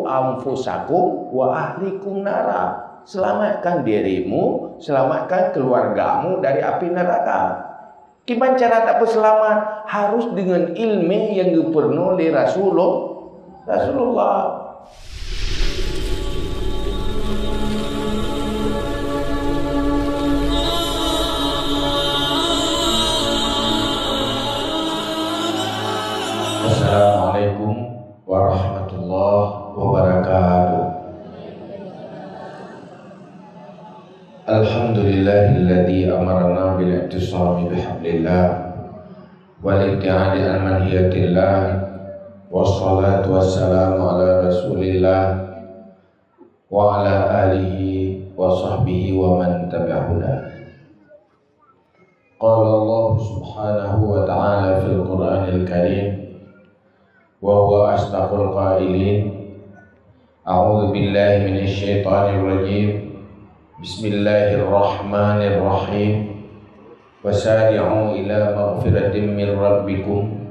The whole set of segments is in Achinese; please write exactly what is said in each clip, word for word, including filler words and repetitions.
anfusakum wa ahlikum nara. Selamatkan dirimu, selamatkan keluargamu dari api neraka. Kiban cara tapeuselamat? Harus deungon ileumèe nyang geupeurunoe lé Rasulullah. Rasulullah. Assalamualaikum warahmatullahi wabarakatuh. Alhamdulillahilladzi amarna bil i'tisami bihablillah wal ibtiadi an manhiyatillah. Wassalatu wassalamu ala Rasulillah wa ala alihi wa sahbihi wa man tabi'a huda. Qala Allah subhanahu wa ta'ala fil Qur'anil Karim, wa huwa asdaqul qailin, a'udzu billahi minasy syaithanir rajim. Bismillahirrahmanirrahim. Wasari'u ila maghfiratin min rabbikum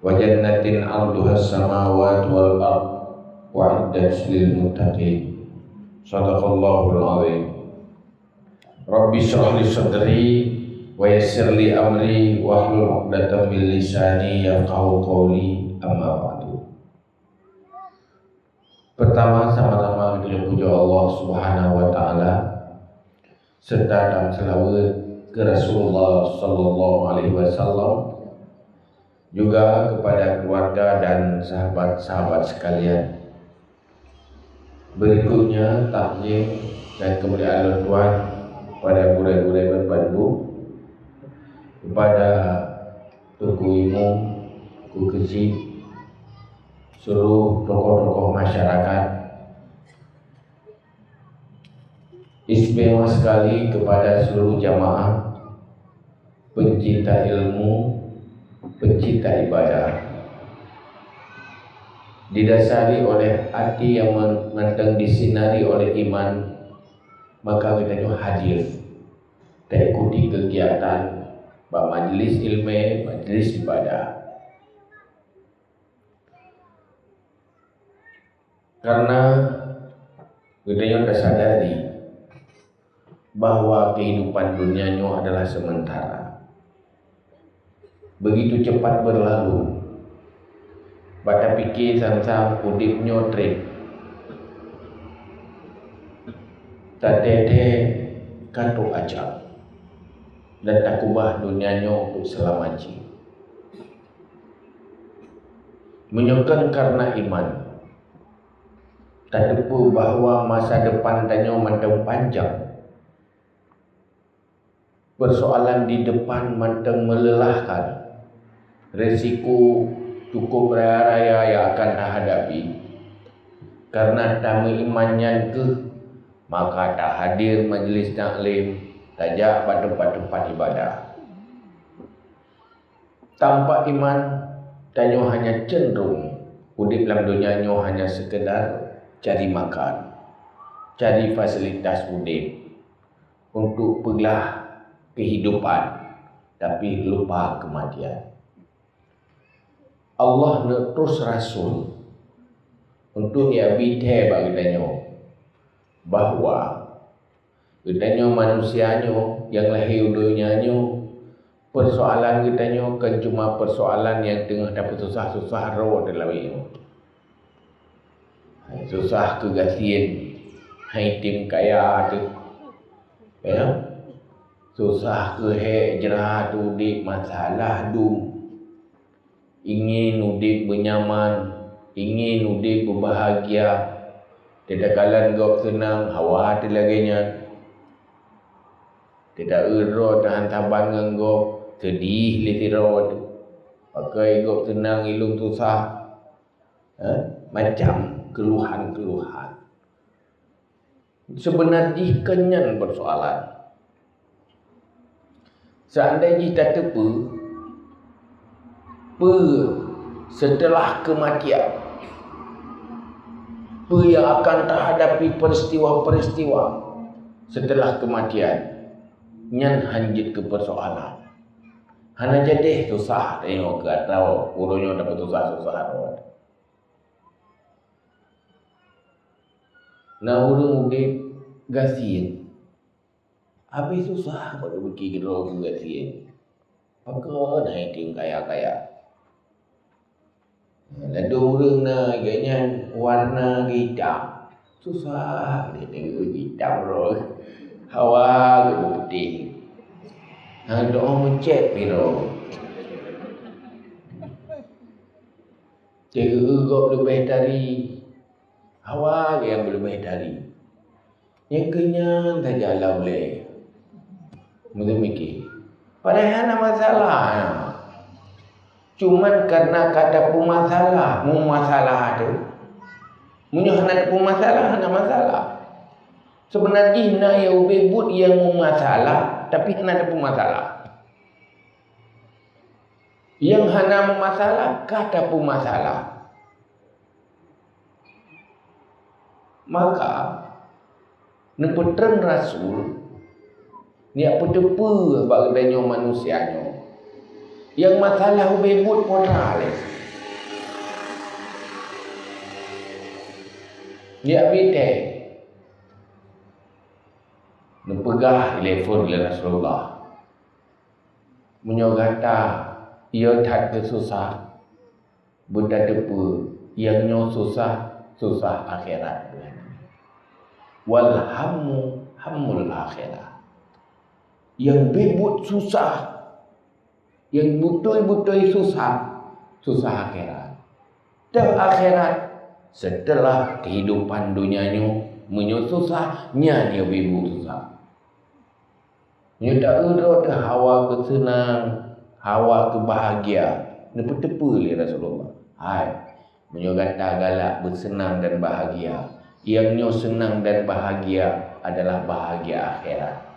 wa jannatin 'arduhas samawati wal ard, u'iddat lil muttaqin. Shadaqallahul azim. Rabbi shrah li sadri wa yassir li amri wahlul 'uqdatam min lisani yafqahu qawli, amma ba'du. Pertama, sama-sama kita puja Allah Subhanahu wa Ta'ala, serta dan selawat ke Rasulullah Sallallahu Alaihi Wasallam, juga kepada keluarga dan sahabat-sahabat sekalian. Berikutnya, takzim dan kemuliaan lôn tuan kepada gurèe-gurèe bandum, kepada Teungku Imum, Teungku Keuchik, seluruh tokoh-tokoh masyarakat, istimewa sekali kepada seluruh jamaah pencinta ilmu, pencinta ibadah. Didasari oleh hati yang men-, mantong disinari oleh iman, maka geutanyoe hadir taikuti kegiatan bak majlis ilmu, majlis ibadah. Karena geutanyoe tasadari bahwa kehidupan dunia nyoe adalah sementara. Begitu cepat berlalu. Bak tapike sang-sang udeb nyoe treb. Tateuntèe ka trok ajak dan takeubah dunia nyoe untuk seulama jih. Meunyoe kon kareuna iman, tateupeue bahwa masa depan tanyoe mantong panjang. Persoalan di depan mantong meulelahkan. Risiko cukup raya-raya nyang akan tahadapi. Kareuna tameuiman nyan keuh, maka tahadir majlis taklim, tajak bak teumpat-teumpat ibadah. Tanpa iman, tanyoe hanya cenderung udeb lam donya nyoe hanya sekedar cari makan, cari fasilitas udeb untuk peuglah kehidupan, tapi lupa kematian. Allah neutus rasul untuk jibi thèe bak geutanyoe bahwa geutanyoe manusia nyoe nyang lahé u donya nyoe, persoalan geutanyoe kon cuma persoalan nyang teungoh tapeususah-susah droe teuh lawét nyoe. Susah keu gasien, hai tem kaya teuh. Ya. Susah keu hék jra teuh udeb, masalah dum. Ingin udeb beunyaman, ingin udeb beubahagia. Teuh takalon gob seunang, hawa teuh lagèe nyan. Teuh taeu droe teuh han saban ngon gob, seudeh lé sidroe teuh. Pakon gob seunang, ulôn susah. Eh, macam keluhan-keluhan. Seubeuna jih kon nyan persoalan. Seandai jih tateupeue, peue seuteulah keumatian, peue nyang akan tahadapi peuristiwa-peuristiwa seuteulah keumatian, nyan han jeuet keu persoalan. Hana jadeh susah tanyoe keu atra uroe nyoe tapeususah-susah droe. Na ureuëng udeb gasien, habéh susah bak geupiké keudroe keu gasien. Pakon hai teueng kaya-kaya. Ladôm ureuëng na gobnyan warna geuitam, susah lé neugeuitam droe. Hawa geuputéh. Hana meucét pih droe. Teueu gob leubeh tari, hawa nyang beuleubeh tari. Nyang keu nyan saja lam ulée. Meuteumiki. Padahai hana masalah. Cuman karena ka tapeumasalah, meumasalah tu. Meunyoe hana tapeumasalah, hana masalah. Seubeuna jih na nyang ubé buet nyang meumasalah, tapi hana tapeumasalah. Nyang hana meumasalah, ka tapeumasalah. Maka, neupeutrön rasul, neujak peuteupeue bak geutanyoe manusia nyoe, nyang masalah ubé buet po that lé. Neujak beuitéh, neupeugah ilée phon lé Rasulullah, "Meunyoe gata yo that keu susah, beutateupeue nyang nyoe susah, susah akhirat. Wal hammu hammul akhirah." Nyang ubé buet susah, nyang beutôi-beutôi susah, susah akhirat. Teuh akhirat, seuteulah keuhidupan donya nyoe, meunyoe susah, nyan nyang ubé buet susah. Nyoe ta-eu droe teuh hawa keuseunang, hawa keubahgia, neupeuteupeue lé Rasulullah. Hai, meunyoe gata galak beuseunang dan bahgia, nyang nyoe seunang dan bahgia adalah bahgia akhirat.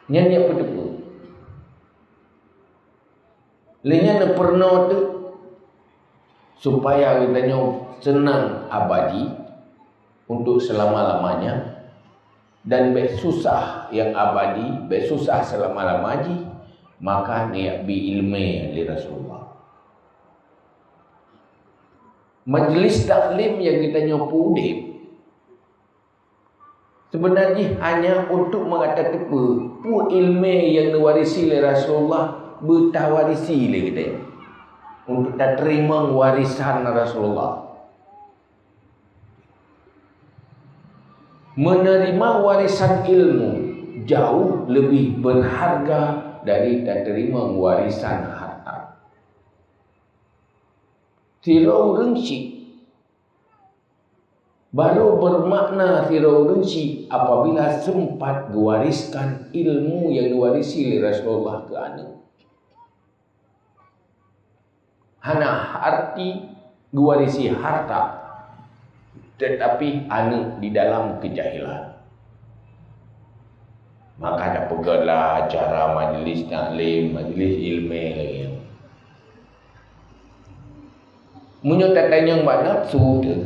Nyan nyang peuteupeue. Lé nyan neupeurunoe teuk, supaya geutanyoe seunang abadi untuk seulama-lamanya, dan bék susah nyang abadi, bék susah seulama-lama jih, maka neujak bi iéleumé lé Rasulullah. Majlis taklim nyang geutanyoe peuudeb, seubeuna jih hanya untuk meugata teupeue peue iéleumé nyang neuwarisi lé Rasulullah, beutawarisi lé geutanyoe untuk tateurimong warisan Rasulullah. Meuneurimong warisan ilmu jauh leubeh beurharga dari tateurimong warisan harta. Sidroe ureuëng syik Barô beumakna sidroe ureuëng syik apabila seumpat geuwariskan ilmu nyang geuwarisi lé Rasulullah keu aneuëk. Hana arti geuwarisi harta, teutapi aneuëk di dalam keujahilan. Maka tapeugét lah acara majlis taklim, majlis iéleumé lagée nyan. Meunyoe tatanyong bak nafeusu teuh,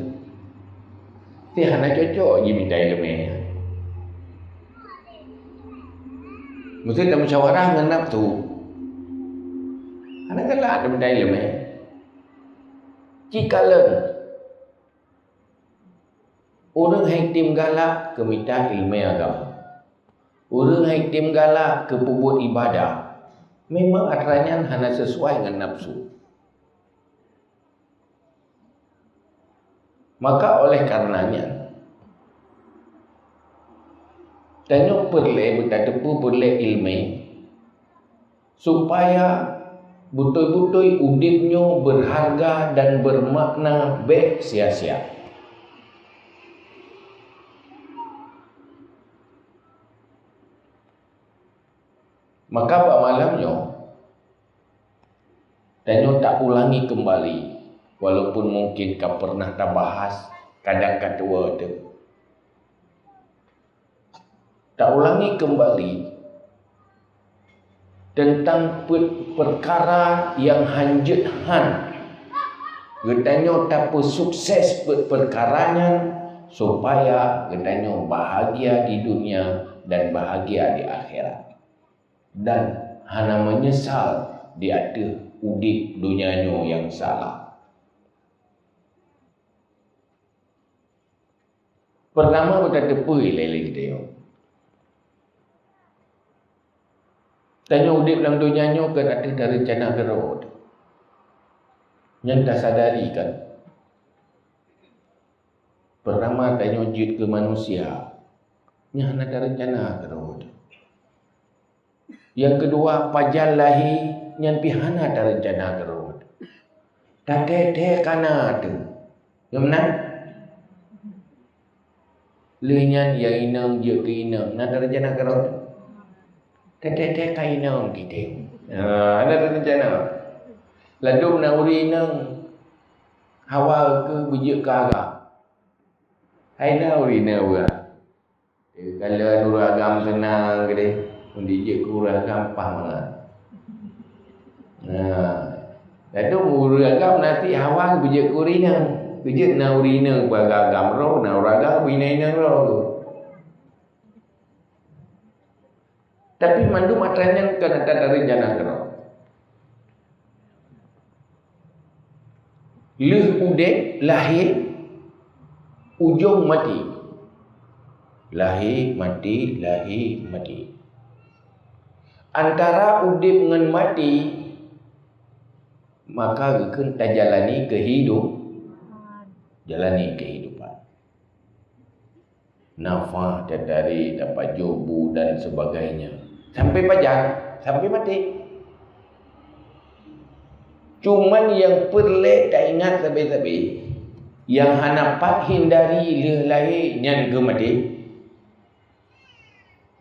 teuh hana cocok jimita iéleumé. Meuseuti tamusyawarah ngon nafeusu, hana galak tamita iéleumé. Cikalon ureuëng hai tem galak keu mita iéleumé agama. Ureuëng hai tem galak keu peubuet iébadah, memang atra nyan hana sisuai ngon nafeusu. Maka oleh kareuna nyan, tanyoe peureulée beutateupeue peureulée iéleumé, supaya beutôi-beutôi udeb nyoe beurharga dan beurmakna, bék sia-sia. Maka bak malam nyoe, tanyoe taulangi keumbali, walaupun mungkin ka pernah tabahas kadang ka tuwoe teuh. Taulangi keumbali teuntang peuet peukara nyang hanjeuet han geutanyoe tapeusukses peuet peukara nyan, supaya geutanyoe bahagia di dunia dan bahagia di akhirat, dan hana meunyeusal di ateueh udeb donya nyoe nyang salah. Peurtama, beutateupeue ilée-ilée geutanyoe. Tanyoe udeb lam donya nyoe kon ateueh tareuncana keudroe. Nyan tasadari kan? Peurtama, tanyoe jeuet keu manusia, nyan hana tareuncana keudroe. Nyang keudua, pajan lahé nyan pih hana tareuncana keudroe. Tathee-thee kana teuh. Nyo meunan? Lheueh nyan nyang inong jeuet keu inong, na tareuncana keudroe? Tathee-thee ka inong kitem. Ha, na tareuncana. Ladôm na ureueng inong hawa keu beujeuet keu agam. Hai na ureueng inong buah. Eh, kalau ureueng agam seunang keudeh, mun dijeuet keu ureueng agam pah mangat. Nah, ladôm ureueng agam na cit hawa beujeuet keu ureueng inong. Beujeuet na ureueng inong bak agam droe, na ureueng agam bak inong droe. Tapi mandum atra nyan kon atra tareuncana keudroe. Lheueh udeb, lahé, ujong maté. Lahé, maté, lahé, maté. Antara udeb ngon maté, maka geukheun tajalani keuhidup-, jalani keuhidupan. Nafah, tatari, tapajoh bu dan sebagainya. Sampai pajan, sampai maté. Cuman nyang peureulée taingat sabe-sabe, nyang hana pat hindari lheueh lahé nyan keuh maté.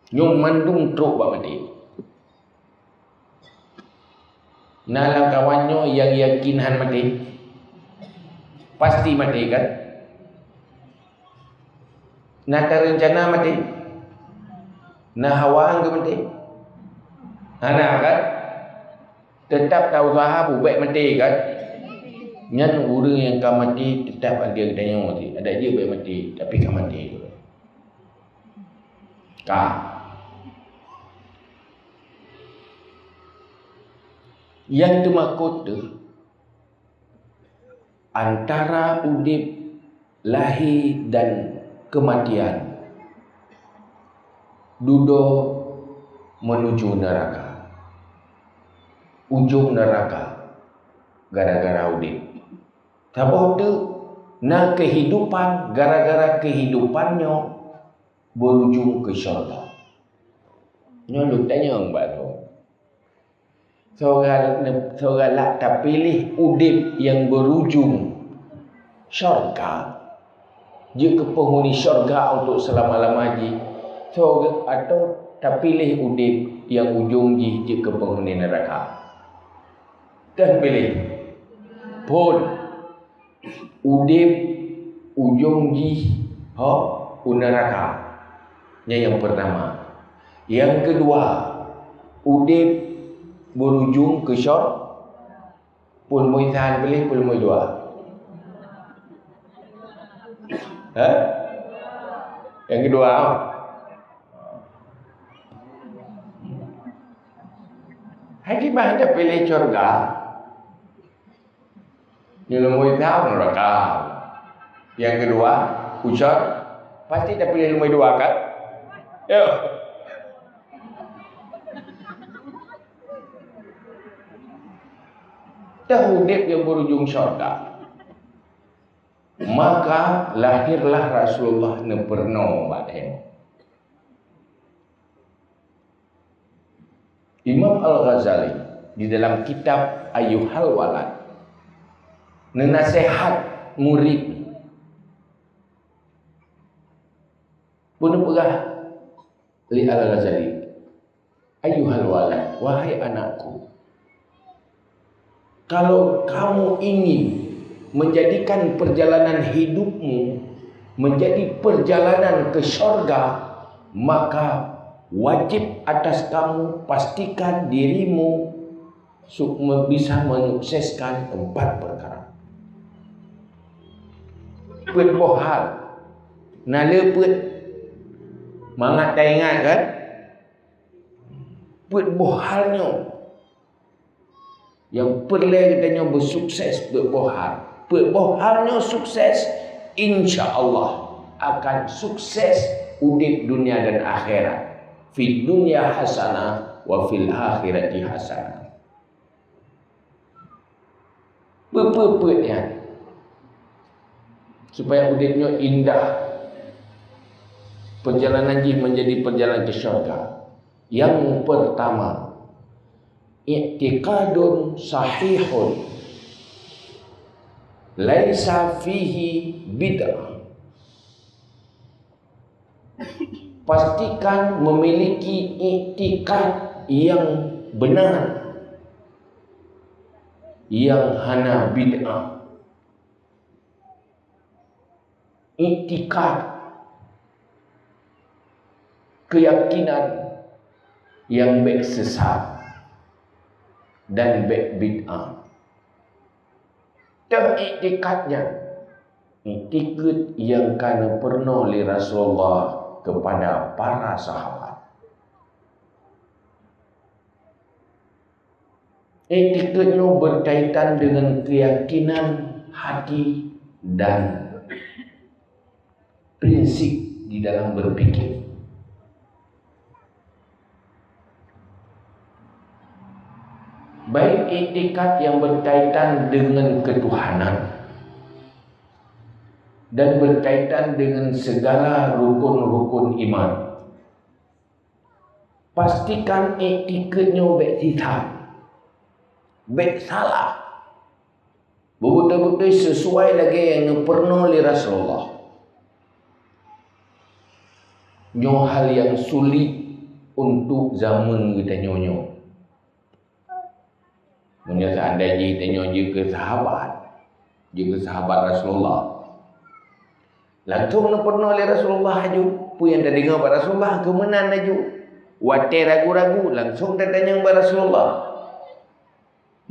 Nyoe mandum trok bak maté. Na lam kawan nyoe nyang yakin han maté? Pasti maté kan? Na tareuncana maté? Na hawa keu maté? Hana kan? Teutap tausaha bubek maté kan? Nyan ureueng nyang ka maté teutap ada geutanyoe maté. Adak jeuet bek maté, tapi ka maté. Ka. Nyang teumakot teuh, antara udeb, lahé dan keumatian, dudoe meunuju neuraka. Ujong neuraka gara-gara udeb. Saboh teuk na keuhidupan, gara-gara keuhidupan nyoe beurujông keu syeuruga. Nyoe lôn tanyong bak droe. Soe gal-, soe galak tapiléh udeb nyang beurujông syeuruga, jeuet keu peunghuni syeuruga untuk seulama-lama jih, soe ga-, atawa tapiléh udeb nyang ujông jih jeuet keu peunghuni neuraka? Teuh piléh. Phôn. Udeb ujông jih, ho, u neuraka. Nyan nyang peurtama. Nyang keudua, udeb beurujông keu syeuruga. Peue leumoi that piléh, peue leumoi dua? Hah? Nyang keudua, ho. Hai kiban tapiléh syeuruga. Nyang leumoi that neuraka. Nyang keudua, ucok, pasti tapiléh leumoi dua kan? Yo. Teuh udeb nyang beurujông syeuruga. Maka lahirlah Rasulullah neupeurunoe bak lhèe. Imam Al-Ghazali di dalam kitab Ayyuhal Walad neunaseuhat murit. Peue neupeugah lé Al-Ghazali, "Ayyuhal walad, wahai anakku, kalau kamu ingin menjadikan perjalanan hidupmu menjadi perjalanan ke syurga, maka wajib atas kamu pastikan dirimu su-, me-, bisa menyukseskan empat perkara." Peuet boh hal. Na le peuet. Mangat taingat kan? Peuet boh hal nyoe. Nyang peureulée geutanyoe beusukses peuet boh hal. Peuet boh hal nyoe sukses, insya Allah. akan sukses udeb dunia dan akhirat. Fid dunya hasanah wa fil akhirati hasanah. Peue-peue nyan supaya udeb nyoe indah, perjalanan jih menjadi perjalanan ke syurga. Yang pertama, i'tiqadun sahihun laisa fihi bid'ah. Pastikan memiliki iktikad yang benar, yang hana bid'ah. Iktikad, keyakinan yang bék sesat dan bék bid'ah. Teuh iktikad nyan, iktikad nyang ka neupeurunoe lé Rasulullah kepada para sahabat. Iktikad nyoe berkaitan dengan keyakinan hati dan prinsip di dalam berpikir. Baik iktikad yang berkaitan dengan ketuhanan dan berkaitan dengan segala rukun-rukun iman. Pastikan iktikad nyoe bék sisat, bék salah. Beutôi-beutôi sesuai lagée nyang geupeurunoe lé Rasulullah. Nyoe hal nyang sulit untuk zaman geutanyoe nyoe. Meunyoe seandai jih tanyoe jeuet keu sahabat, jeuet keu sahabat Rasulullah, langsong neupeurunoe lé Rasulullah laju. Peue nyang tadeungoe bak Rasulullah, keu meunan laju. Watée ragu-ragu, langsong tatanyong bak Rasulullah.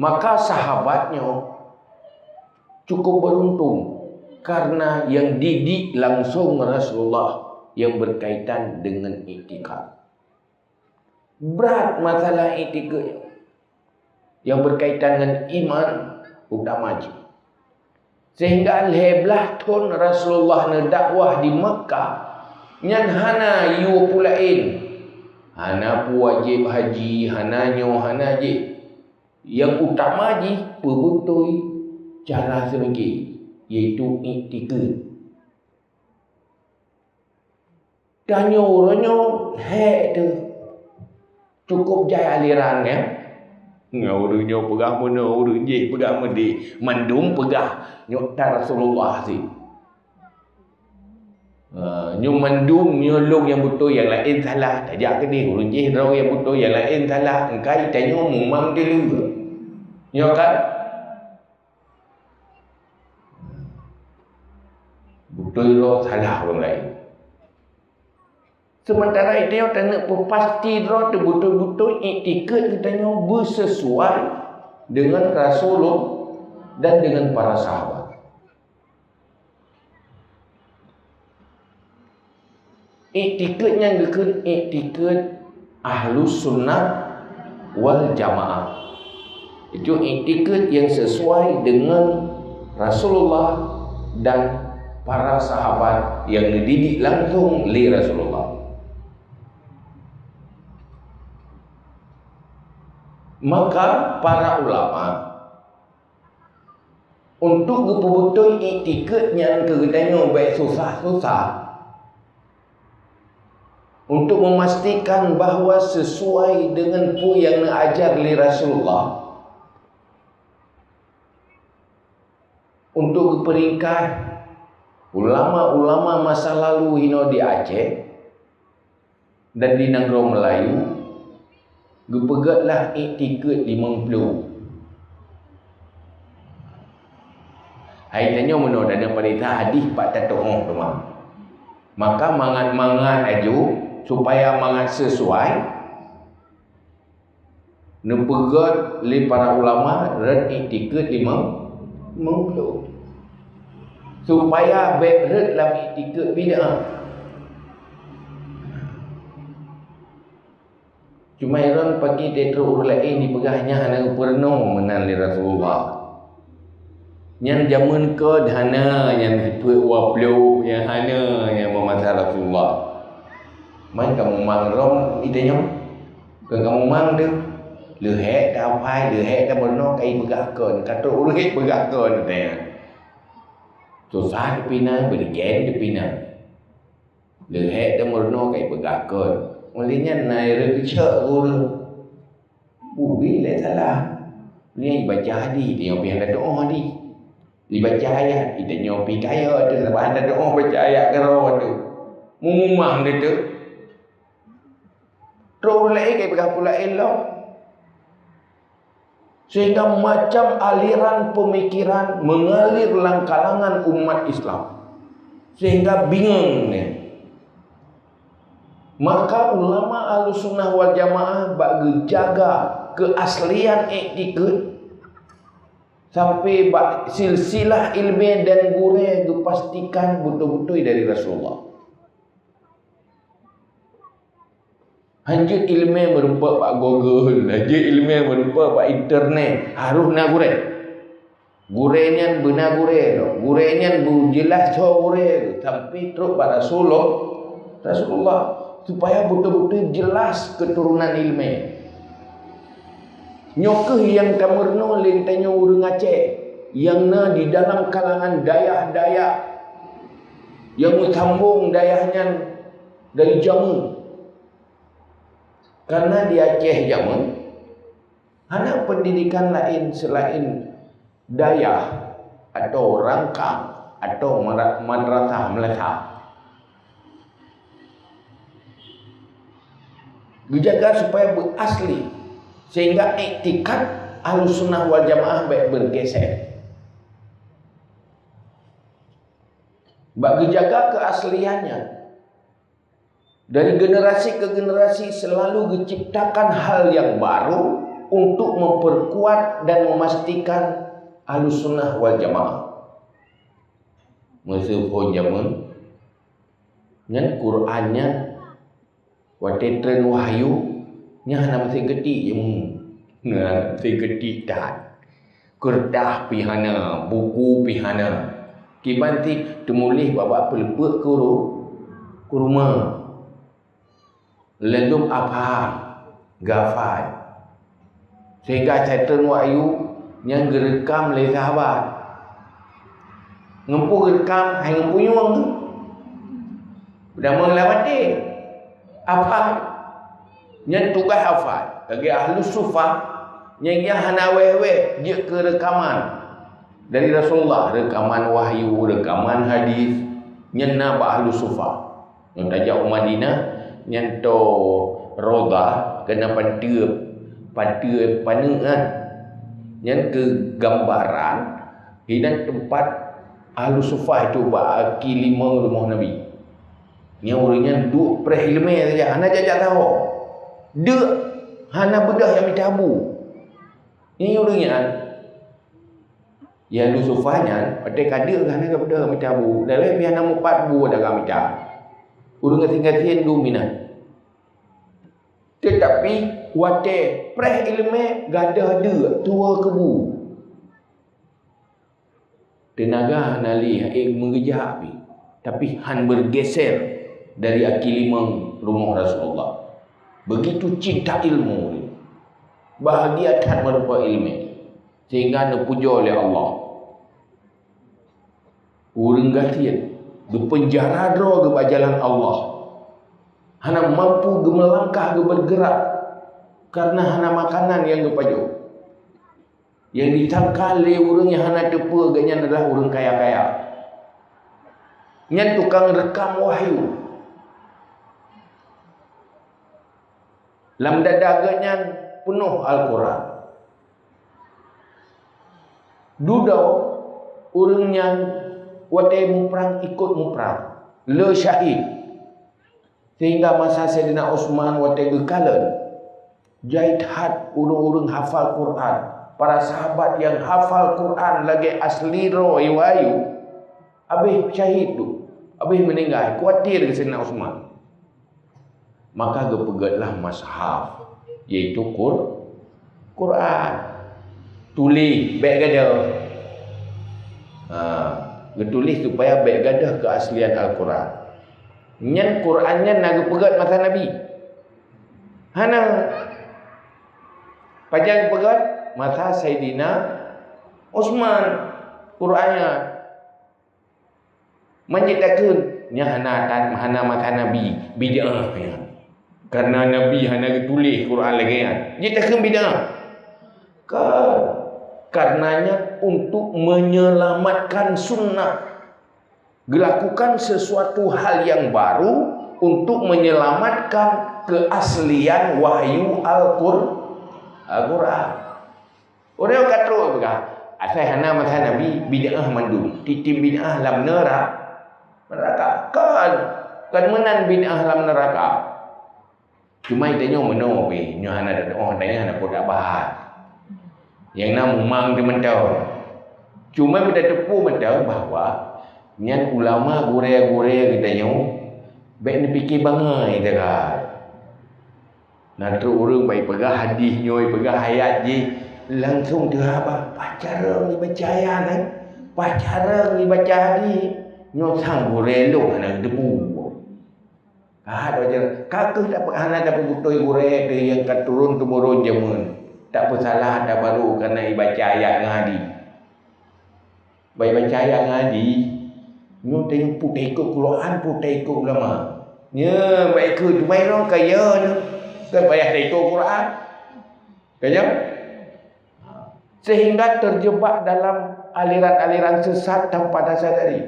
Maka sahabat nyoe cukup beruntung karena yang didik langsong Rasulullah yang berkaitan dengan iktikad. Brat masalah iktikad yang berkaitan dengan iman utama jih. Sehingga lhée blaih thon Rasulullah neudakwah di Makkah, nyan hana yue peue laén. Hana peue wajéb haji, hana nyoe, hana jih. Nyang utama jih peubeutôi cara seumike, yaitu iktikad. Tanyoe uroe nyoe hék teuh, cukup jai aliran, ya. Ngon ureuëng nyoe peugah meunoe, ureuëng jéh peugah meudéh, mandum peugah nyoe that Rasulullah sit. Ha, nyoe mandum nyoe lôn nyang beutôi, nyang laén salah. Tajak keudeh, ureuëng jéh droe nyang beutôi, nyang laén salah. Engkai tanyoe mumang dilee. Nyoe kan? Beutôi droe, salah ureuëng laén. Seumantara tanyoe taneuk peupasti droe teuh beutôi-beutôi iktikad geutanyoe beuseusuai deungon Rasulullah dan deungon para sahabat. Iktikad nyan geukheun iktikad Ahlus Sunnah wal Jamaah. Itu iktikad yang sesuai dengan Rasulullah dan para sahabat yang dididik langsung lé Rasulullah. Maka para ulama untuk geupeubeutôi iktikad nyan keu geutanyoe bék susah-susah. Untuk memastikan bahwa sesuai dengan peue nyang neuajar lé Rasulullah, untuk geupeuringkas, ulama-ulama masa lalu hinoe di Aceh dan di nanggroe Meulayu geupeugét lah iktikad limong ploh. Hai tanyoe meunoe dan nyang paling that hadih pat tatu'oh teuma. Maka mangat-mangat laju supaya mangat sesuai, neupeugét lé para ulama rot iktikad limong, limong ploh. Supaya bék rot lam iktikad bid'ah. Cuma droen paké teutroh ureuëng laén jipeugah nyan hana geupeurunoe meunan lé Rasulullah. Nyan jameun keu hana, nyan peuet dua ploh, nyan hana, nyan meumasa Rasulullah. Man kamoe mang rom iteunyoe. Keu kamoe mang deuh. Leuhek ta pai, leuhek ta meurunoe kai peugah kon. Ka trok ureueng peugah kon, teuh. Susah teupinang, beureugen teupinang. Leuhek ta meurunoe kai peugah kon. Ulih nyan na reukeusok ureueng. Ubé lé salah. Nyan ibaca hadis, nyoe pih hana teu'oh hadis. Ibaca ayat, ita nyoe pih kaya tu, sabab hana teu'oh baca ayat keudroe tu. Mumumang dia tu. Trok ureueng laén kai peugah pula elok. Sehingga macam aliran pemikiran mengalir lam kalangan umat Islam. Sehingga bingung ni. Maka ulama Ahlussunnah wal Jamaah bak geujaga keaslian iktikad sampai bak silsilah ilmiah dan gurée geupastikan beutôi-beutôi dari Rasulullah. Hanjeuet ileumé meurumpok bak Google, hanjeuet ileumé meurumpok bak internet, harôh na gurée. Gurée nyan beuna gurée lom, gurée nyan beujeulaih soe gurée, sampai trok bak Rasulullah, Rasulullah, supaya beutôi-beutôi jeulaih keuturonan ileumé. Nyoe kheueh nyang tameurunoe lé tanyoe ureuëng Aceh nyang na di dalam kalangan dayah-dayah nyang meusambong dayah nyan dari jameun. Karena di Aceh jameun hana pendidikan laén selain dayah atau rangkang atau mara-, madrasah meunasah. Geujaga supaya beuasli, sehingga iktikad Ahlussunnah wal Jamaah bék bergeser. Bak geujaga keasliannya, dari generasi ke generasi selalu geuciptakan hal yang baru untuk memperkuat dan memastikan Ahlussunnah wal Jamaah. Meuseuphon jameun, nyan Quran nyan watée treun wahyu, nyan hana meuseuti ilmu. Nyan hana meuseuti that. Keureutah pih hana, buku pih hana. Kiban cit teumuléh bak-bak peuleupeuet keu ru-, keu rumoh. Ladôm apah gafai. Sehingga treun wahyu nyan geureukam lé sahabat. Ngon peue geureukam, hai ngon punyueng. Beudamong lam até. Apah. Nyan tugaih hafai. Lagée ahlu sufah, nyang hana wéh-wéh jeuet keu reukaman dari Rasulullah, reukaman wahyu, reukaman hadis, nyan na bak ahlu sufah. Nyang tajak u Madinah, nyan tô Raudhah, keunan panteue, panteue paneuk nyan. Nyan keu gambaran hinan teumpat ahlu sufah itu bak aki limong rumoh Nabi. Nyang ureuëng nyan duek preh ileumé saja, hana jak-jak saho. Deuk hana beudôh nyang mita bu. Nyang ureuëng nyan, ya, ahlu sufah nyan, watée ka deuk hana beudôh mita bu. Dalem pih hana mupat bu dak ka mita. Ureuëng gasien-gasien dum inan. Teutapi watée preh ileumé gadôh deuk tuwoe keu bu. Teunaga hana lé, ék meugeujak pih, tapi han bergeser dari aki limong rumoh Rasulullah. Begitu cinta ilmu, bahagia that meureumpok ileumé, sehingga neupujoe lé Allah. Ureuëng gasien geupeunjara droe geuh bak jalan Allah, hana mampu geumeulangkah geubeurgeurak kareuna hana makanan nyang geupajoh. Nyang disangka lé ureuëng nyang hana teupeue geuhnyan adalah ureuëng kaya-kaya. Nyan tukang reukam wahyu. Lam dada geuhnyan peunoh Al-Quran. Dudoe ureuëng nyan watée muprang ikot muprang, le syahid. Sehingga masa Saidina Utsman watée geukalon, jai that ureuëng-ureuëng hafal Quran. Para sahabat nyang hafal Quran lagée asli droe wahyu, habéh syahid tu, habéh meuninggai, khawatir keu Saidina Utsman. Maka geupeugét lah mushaf, yaitu Qur-, Quran. Tuléh bék gadôh. Ha, geutuléh supaya bék gadôh keuaslian Al-Quran. Nyan Quran nyan na geupeugét masa Nabi? Hana. Pajan geupeugét? Masa Saidina Utsman Quran nyan. Man jeuet takheun, nyan hana tan-, hana masa Nabi, bid'ah nyan. Karena Nabi hana geutuléh Quran lagée nyan. Jeuet takheun bid'ah. Kan, karenanya untuk menyelamatkan sunnah. Gelakukan sesuatu hal yang baru untuk menyelamatkan keaslian wahyu Al-Qur-, Al-Quran. Ureuëng ka trok peugah, asai hana masa Nabi, bid'ah mandum. Tieb-tieb bid'ah lam neura-, neuraka. Kan, kan meunan bid'ah lam neuraka. Cuma tanyoe meunoe pih, nyoe hana tatuoh, tanyoe hana peugah bahas. Nyang na mumang teuh mantong. Cuma beutateupeue mantong bahwa nyan ulama gurée-gurée geutanyoe bék neupike bangai teuka. Na trok ureuëng bai peugah hadis nyoe, peugah ayat jih, langsung teuhaba, "Pacarong ibaca ayat nyan, pacarong ibaca hadis." Nyoe sang gurée lôn hana geuteupeue. Ka hana wajar, ka kheueh dapat hana dapat beutôi gurée teuh nyang ka turun-temurun jameun. Tak peusalah ata barô kana ibaca ayat ngon hadis. Bai baca ayat ngon hadis, nyoe teuh putée ikot Quran, putée ikot ulama. Nyoe bai ikot, cuma ilong kaya nyoe. Kan payah ikot Quran. Kan nyo? Sehingga terjebak dalam aliran-aliran sesat tanpa disadari.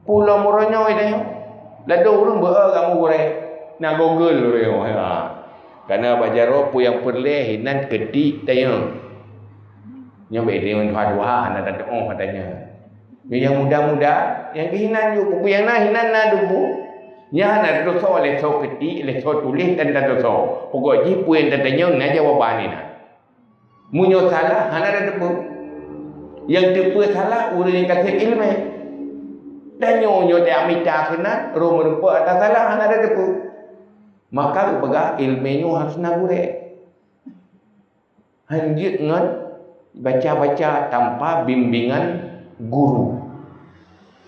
Pulo Muronyo itu nyo. Ladôm ureuëng beu kamu gurée. Na Google ureuëng nyo. Ha. Karena bak jaroe peue nyang peureulée hinan keutik tayong. Nyoe bék tayong tuha-tuha, hana tatuoh katanya. Nyoe nyang muda-muda, nyang keuhinan ju, peue nyang na hinan na dubu. Nyan hana tatusoe lé soe keutik, lé soe tuléh dan tatusoe. Pokok jih peue nyang tatanyong na jawaban inan. Meunyoe salah, hana tateupeue. Nyang teupeue salah, ureuëng nyang ka sép iéleumé. Dan nyoe, nyoe teuamita keunan, roh meurumpok ata salah, hana tateupeue. Maka geupeugah iéleumé nyoe harus na gurée. Hanjeuet ngon baca-baca tanpa bimbingan guru.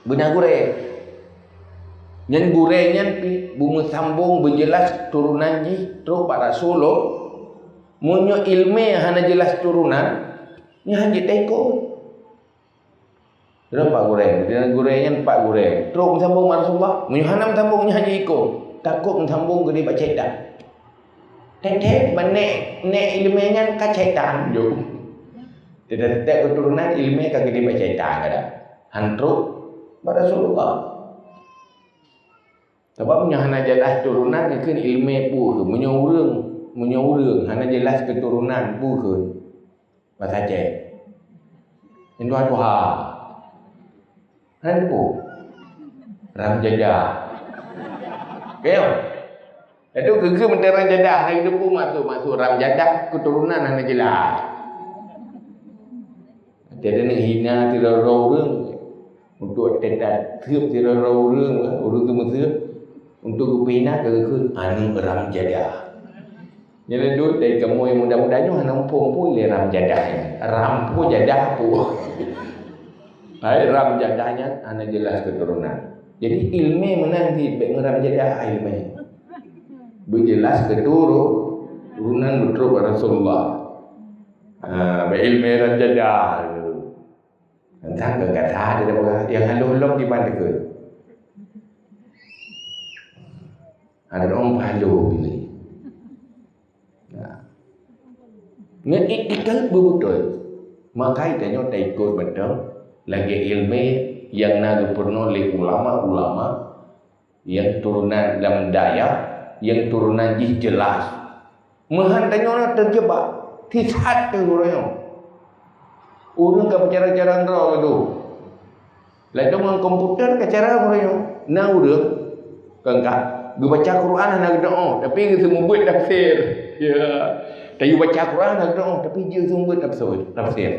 Beuna gurée. Nyan gurée nyan pih beumeusambong beujeulaih turonan jih trok bak Rasulullah. Meunyoe iéleumé hana jeulaih turonan, nyan hanjeuet taikot. Droe pat gurée, gurée nyan pat gurée. Trok meusambong bak Rasulullah. Meunyoe hana meusambong, nyan hanjeuet ikot. Takot meusambong geudeh bak syaitan. Tét-tét bak nék, nék iéleumé nyan ka syaitan. Yo. Teutab-teutab keuturonan iéleumé ka geudeh bak syaitan kadang. Han trok bak Rasulullah. Sabab meunyoe hana jeulaih turonan, geukheun iéleumé peue kheueh. Meunyoe ureuëng, meunyoe ureuëng hana jeulaih keuturonan, peue kheueh. Bahasa Aceh. Nyang tuha-tuha. Hana teupeue. Ram jadah. Kayong. Laju geukheun meuteurang jadah, hana geuteupeue maksud-maksud ram jadah, keuturonan hana jeulaih. Tiada neuhina sidroe-droe ureuëng. Untuk teutab seueb sidroe-droe ureuëng, ureuëng teumeuseueb. Untuk geupeuhina ka geukheun aneuëk ram jadah. Nyan duek dari kamoe nyang muda-muda nyoe hana muphom peue lé ram jadah nyan. Ram peue jadah peue. Hai ram jadah nyan hana jeulaih keuturonan. Jadi iéleumé meunan cit bék ngon ram jadah iéleumé. Beujeulaih keuturo-, turonan beutrok bak Rasulullah. Ha, bék iéleumé ram jadah. Teuntang keu gata ada peugah nyang halôh lom kiban teukeue. Ada orang halôh pilih. Nah. Ngon iktikad beubeutôi. Maka tanyoe taikot mantong lagée iéleumé nyang na geupeurunoe lé ulama-ulama nyang turonan lam dayah, nyang turonan jih jeulaih. Meuhan tanyoe na teujeubak, sisat teuh ureuëng nyoe. Ureuëng ka peucara-cara droe geuh. Laju ngon komputer ka cara ureuëng nyoe. Na ureuëng, kon ka, geubaca Quran hana geuteuoh, tapi geuseumeubeuet tafsir. Ya. Tayue baca Quran hana geuteuoh, tapi jeuet seumeubeuet tafsir, tafsir.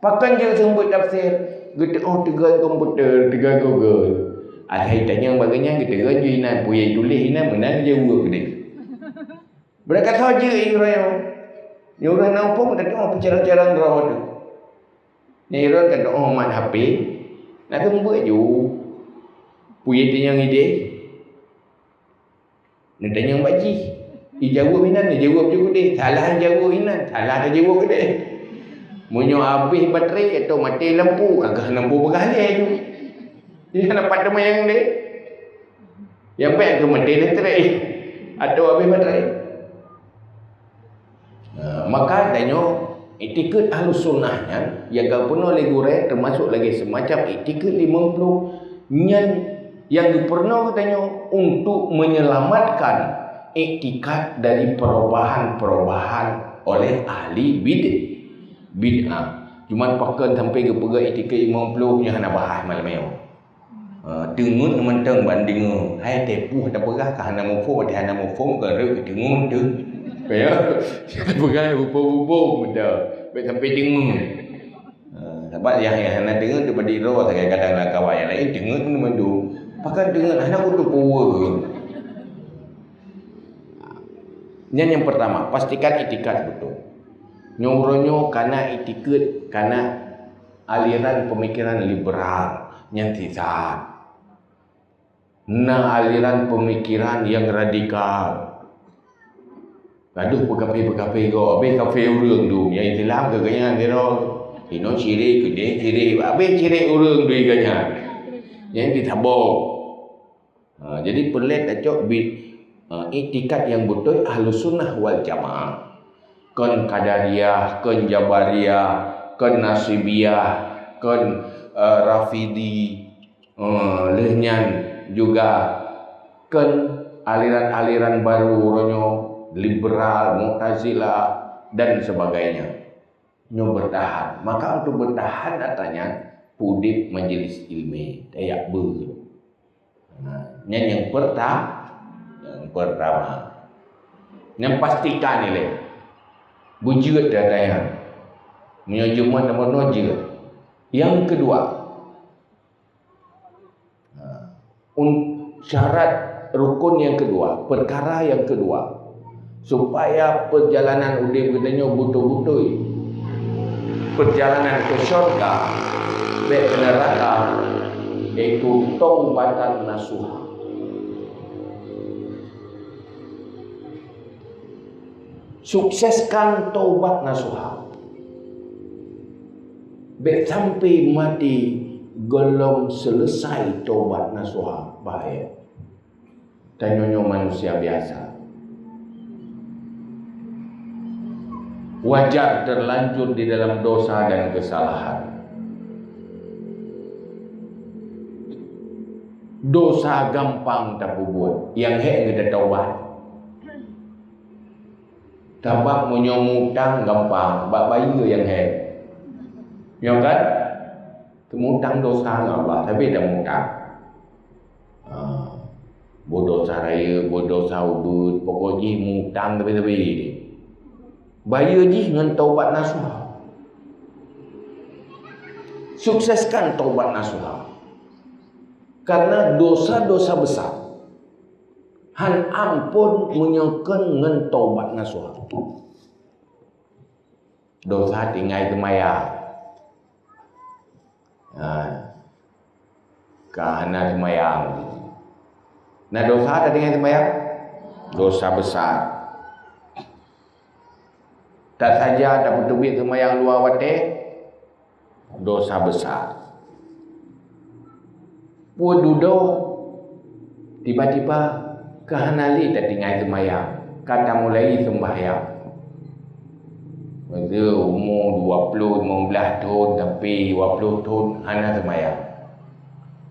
Pakon jeuet seumeubeuet tafsir? Geuteuoh teugon komputer, teugon Google. Asai tanyong bak geuhnyan geuteugon ju inan, peue nyang tuléh inan meunan geujaweueb deh. Beurangkat soe jeuet i uroe nyoe. Nyoe ureuëng na muphom tatuoh peucara-cara droe teuh. Nyan droe ka doh mat H P, na teumbeuet ju. Peue tanyong ideh? Neutanyong bak jih. Ijaweueb inan, neujaweueb ju keudeh. Salah jaweueb inan, salah tajaweueb keudeh. Meunyoe habéh baterai atau maté lampu, ka geuh lampu peugah lé ju. Jadi hana pat teuma nyang deh. Nyang bèk keu maté listrik atau habéh baterai. Nah, maka tanyoe, itikeuet Ahlus Sunnah nyan nyang geupeurunoe lé gurèe, teumasuk lagèe seumacam itikeuet limong ploh nyan nyang geupeurunoe geutanyoe untuk menyelamatkan iktikad dari perubahan-perubahan oleh ahli bid-, bid'ah. Cuman pakon sampai geupeugah itikeuet limong ploh nyan hana bahas malam nyoe. Ha, teungeut mantong ban deungoe. Hai, teupeu tapeugah ka hana muphom, watèe hana muphom ka rhot keu teungeut teuh. Ya, tapeugah bubông-bubông mantong. Bèk sampai teungeut. Ha, sabab nyang, nyang hana teungeut teuh padit droe sagai kadang lam kawan nyang laén teungeut mandum. Pakon teungeut hana kuteupeu. Nyan nyang pertama, pastikan itikad beutôi. Nyoe uroe nyoe kana itikeuet, kana aliran pemikiran liberal nyang sisat. Na aliran pemikiran nyang radikal. Gadoh peukafé-peukafé gob, habéh kafé ureueng dum, nyang Islam keu gobnyan sidroe. Inoe syirik, keudeh syirik, habéh syirik ureueng dum gobnyan. Nyang ditabong. Ha, jadi peureulèe tacok bi-, ha, iktikad nyang beutôi Ahlus Sunnah wal Jamaah. Kon Qadariyah, kon Jabariyah, kon Nasibiyah, kon, eh, Rafidi. Eh, lheueh nyan juga kon aliran-aliran baru uroe nyoe, liberal, Mu'tazilah, dan sebagainya. Nyoe bertahan. Maka untuk bertahan ata nyan, udeb majelis ilmiah, tajak beuet. Nah, nyan nyang perta-, nyang pertama. Nyang pastikan ilèe, beujeuet ata nyan. Meunyoe jeuet meunoe jeuet. Yang kedua, nah, un-, syarat rukun yang kedua, perkara yang kedua, supaya perjalanan udeb geutanyoe beutôi-beutôi perjalanan ke syurga, bèk ke neraka, yaitu taubatan nasuha. Sukseskan taubat nasuha. Bèk sampai maté gohlom selesai taubat nasuha, bahaya. Tanyoe nyoe manusia biasa. Wajar terlanjur di dalam dosa dan kesalahan. Dosa gampang tapeubuet, nyang hék geutataubat. Sabab meunyoe mutang gampang, bak bayeue nyang hék. Nyo kan? Teumutang dosa ngon Allah, tapi dah mutang. Ha, beudosa rayeuk, beudosa ubeut, pokok jih mutang tapi-tapi. Bayeue jih ngon taubat nasuha. Sukseskan taubat nasuha. Karena dosa-dosa besar han ampon meunyoe kon ngon taubat nasuha. Dosa tinggai seumayang. Ha. Ka hana seumayang. Na dosa tatinggai seumayang? Dosa besar. Tak saja tapeuteubiet seumayang luwa watèe, dosa besar. Peue dudoe, tiba-tiba ka hana lé tatinggai seumayang, ka tamulai seumbahyang. Meuseu umu dua ploh, limong blaih thon sampai dua ploh thon hana seumayang.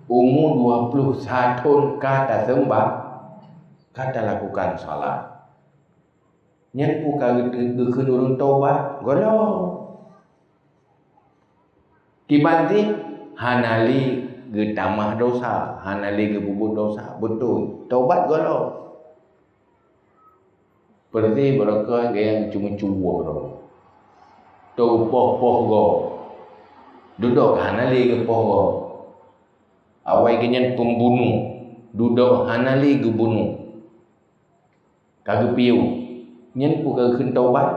Umu dua ploh sa thon ka taseumbah, ka talakukan salat. Nyan peue ka geu-, geukheun ureueng taubat? Gohlom. Kiban jih hana lé geutamah dosa, hana lé geupeubuet dosa. Beutôi, taubat gohlom. Peureuté barokon gaya geucue-cue droe. Teupoh-poh gob. Dudoe hana lé geupoh gob. Awai geuhnyan pembunuh. Dudoe hana lé geubunuh. Ka geupiôh. Nyan peue ka geukheun taubat?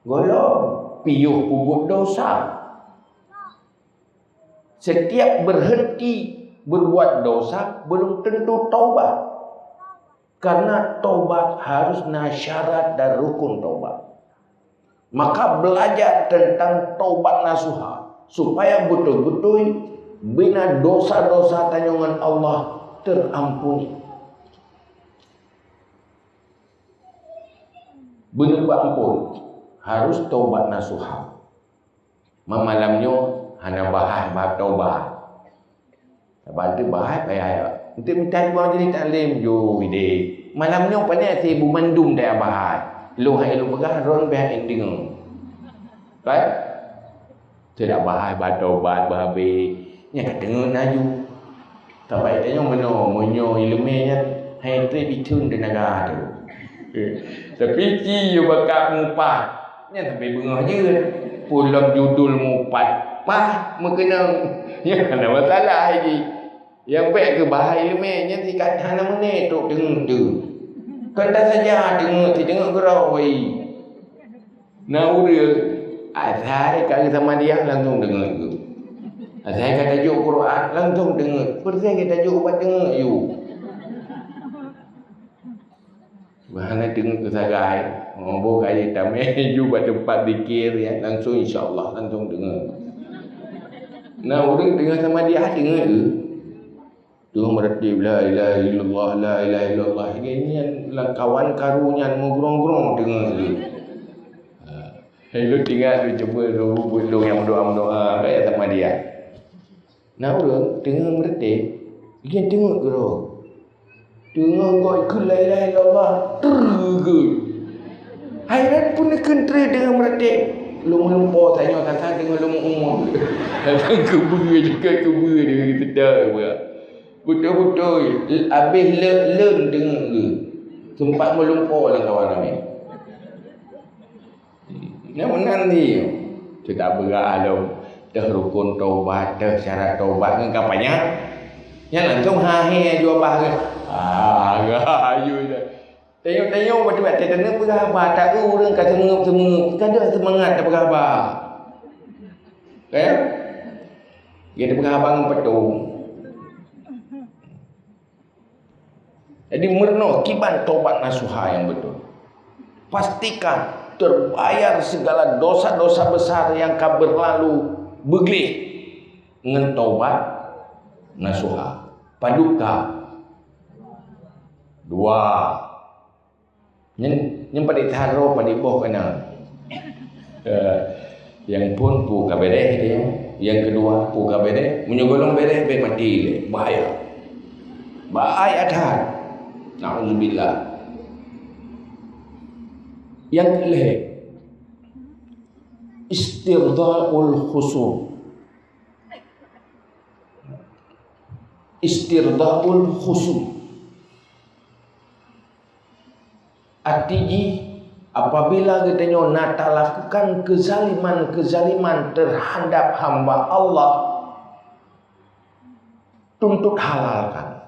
Gohlom, piôh peubuet dosa. Setiap berhenti berbuat dosa belum tentu taubat. Karena taubat harus na syarat dan rukun taubat. Maka belajar tentang taubat nasuha supaya beutôi-beutôi bina dosa-dosa tanyoe ngon Allah terampuni. Beuneuh bak ampôn, harus taubat nasuha. Ma malam nyoe hana bahas bab taubat. Saban teuh bahas payah ya. Untuk minta dua majlis taklim, yo ide. Malam nyoe pane si bu mandum dah bahas. Lo hai lo peugah ron beh ending. Kan? Tidak bahas bab taubat, bab habis. Nya ka teungeut laju. Tapi tanyoe meunoe, meunyoe ileumé nyan hai trép itheun teunaga tu. Tapi ci yue bakat mupat, nyan sampai beungoh jeuet. Pulom judul mupat, pah meukeunong. Nyan hana masalah lagi. Nyang bèk keu bahai ileumé nyan sikat hana meuné trok teungeut tu. Kan dah saja teungeut, si teungeut geurau wai. Na ureuëng asai ka geusamadiah langsung deungoe geuh. Asai ka tajok Quran langsung deungoe. Peureuséh ka tajok ubat deungoe yue. Bahana deungoe keu sagai. Boh ka jitamé ju bak teumpat zikir ya, langsung insya Allah langsung deungoe. Na ureuëng deungoe samadiah deungoe geuh. Teungoh meuratéb, "La ilaha illallah, la ilaha illallah." Nyan lam kawan karu nyan meugrong-grong teungoh lé. Ha, lôn ingat lôn cuba lôn buet lôn nyang meudoa-meudoa, ka ya sama dia. Na ureuëng teungoh meuratéb, nyan teungoh keudroe. Teungoh goi kheun la ilaha illallah, treugeut. Hai ran pun kheun treuh teungoh meuratéb. Lôn meulumpo tanyoe tantang teungoh lôn meu-umu. Tantang keubeue juga keubeue deungon geuteudai buya. Beutôi-beutôi, abéh le-, leuen deungon geuh. Teumpat meulumpo lam kawan ramé. Nyan meunan ni. Teudak beurah lom, teuh rukun taubat, teuh syarat taubat ngon ka panyang. Nyan langsung ha he jaweuban. Ah, ayu dah. Tanyoe-tanyoe watèe-watèe taneuk peugah haba, taeu ureueng ka seumeu'eup-seumeu'eup, ka deuh seumangat tapeugah haba. Kan? Geupeugah haba ngon peutông. Jadi, meurunoe kiban tobat nasuha nyang beutôi. Pastikan terbayar segala dosa-dosa besar nyang ka beurlalu beugleh ngon tobat nasuha. Padub ka? Dua. Nyan, nyan padit that droe, padit boh ka na. Eh, nyang phôn peue ka beureh dia. Nyang keudua peue ka beureh. Meunyoe gohlom beureh, bèk maté lé. Bahaya. Bahaya that. Nauzubillah. Nyang keulhèe, istirdaul khusum. Istirdaul khusum. Arti jih, apabila geutanyoe na talakukan keuzaliman-keuzaliman teuhadab hamba Allah, tuntut halalkan.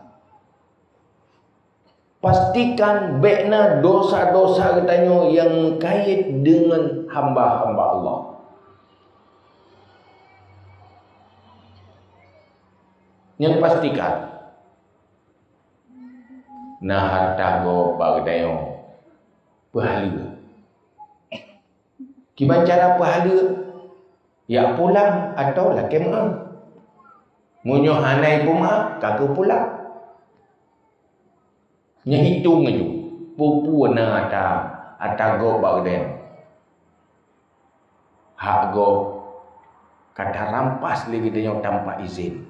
Pastikan bèk na dosa-dosa geutanyoe nyang meukait deungon hamba-hamba Allah. Nyang pastikan, na hareuta gob bak geutanyoe peuhaleue. Kiban cara peuhaleue, jak pulang atawa lakèe meu'ah. Meunyoe hana jipeumeu'ah, ka keuh pulang. Nyan hitông laju, peue-peue na ata, ata gob bak geutanyoe. Hak gob ka tarampas lé geutanyoe tanpa izin.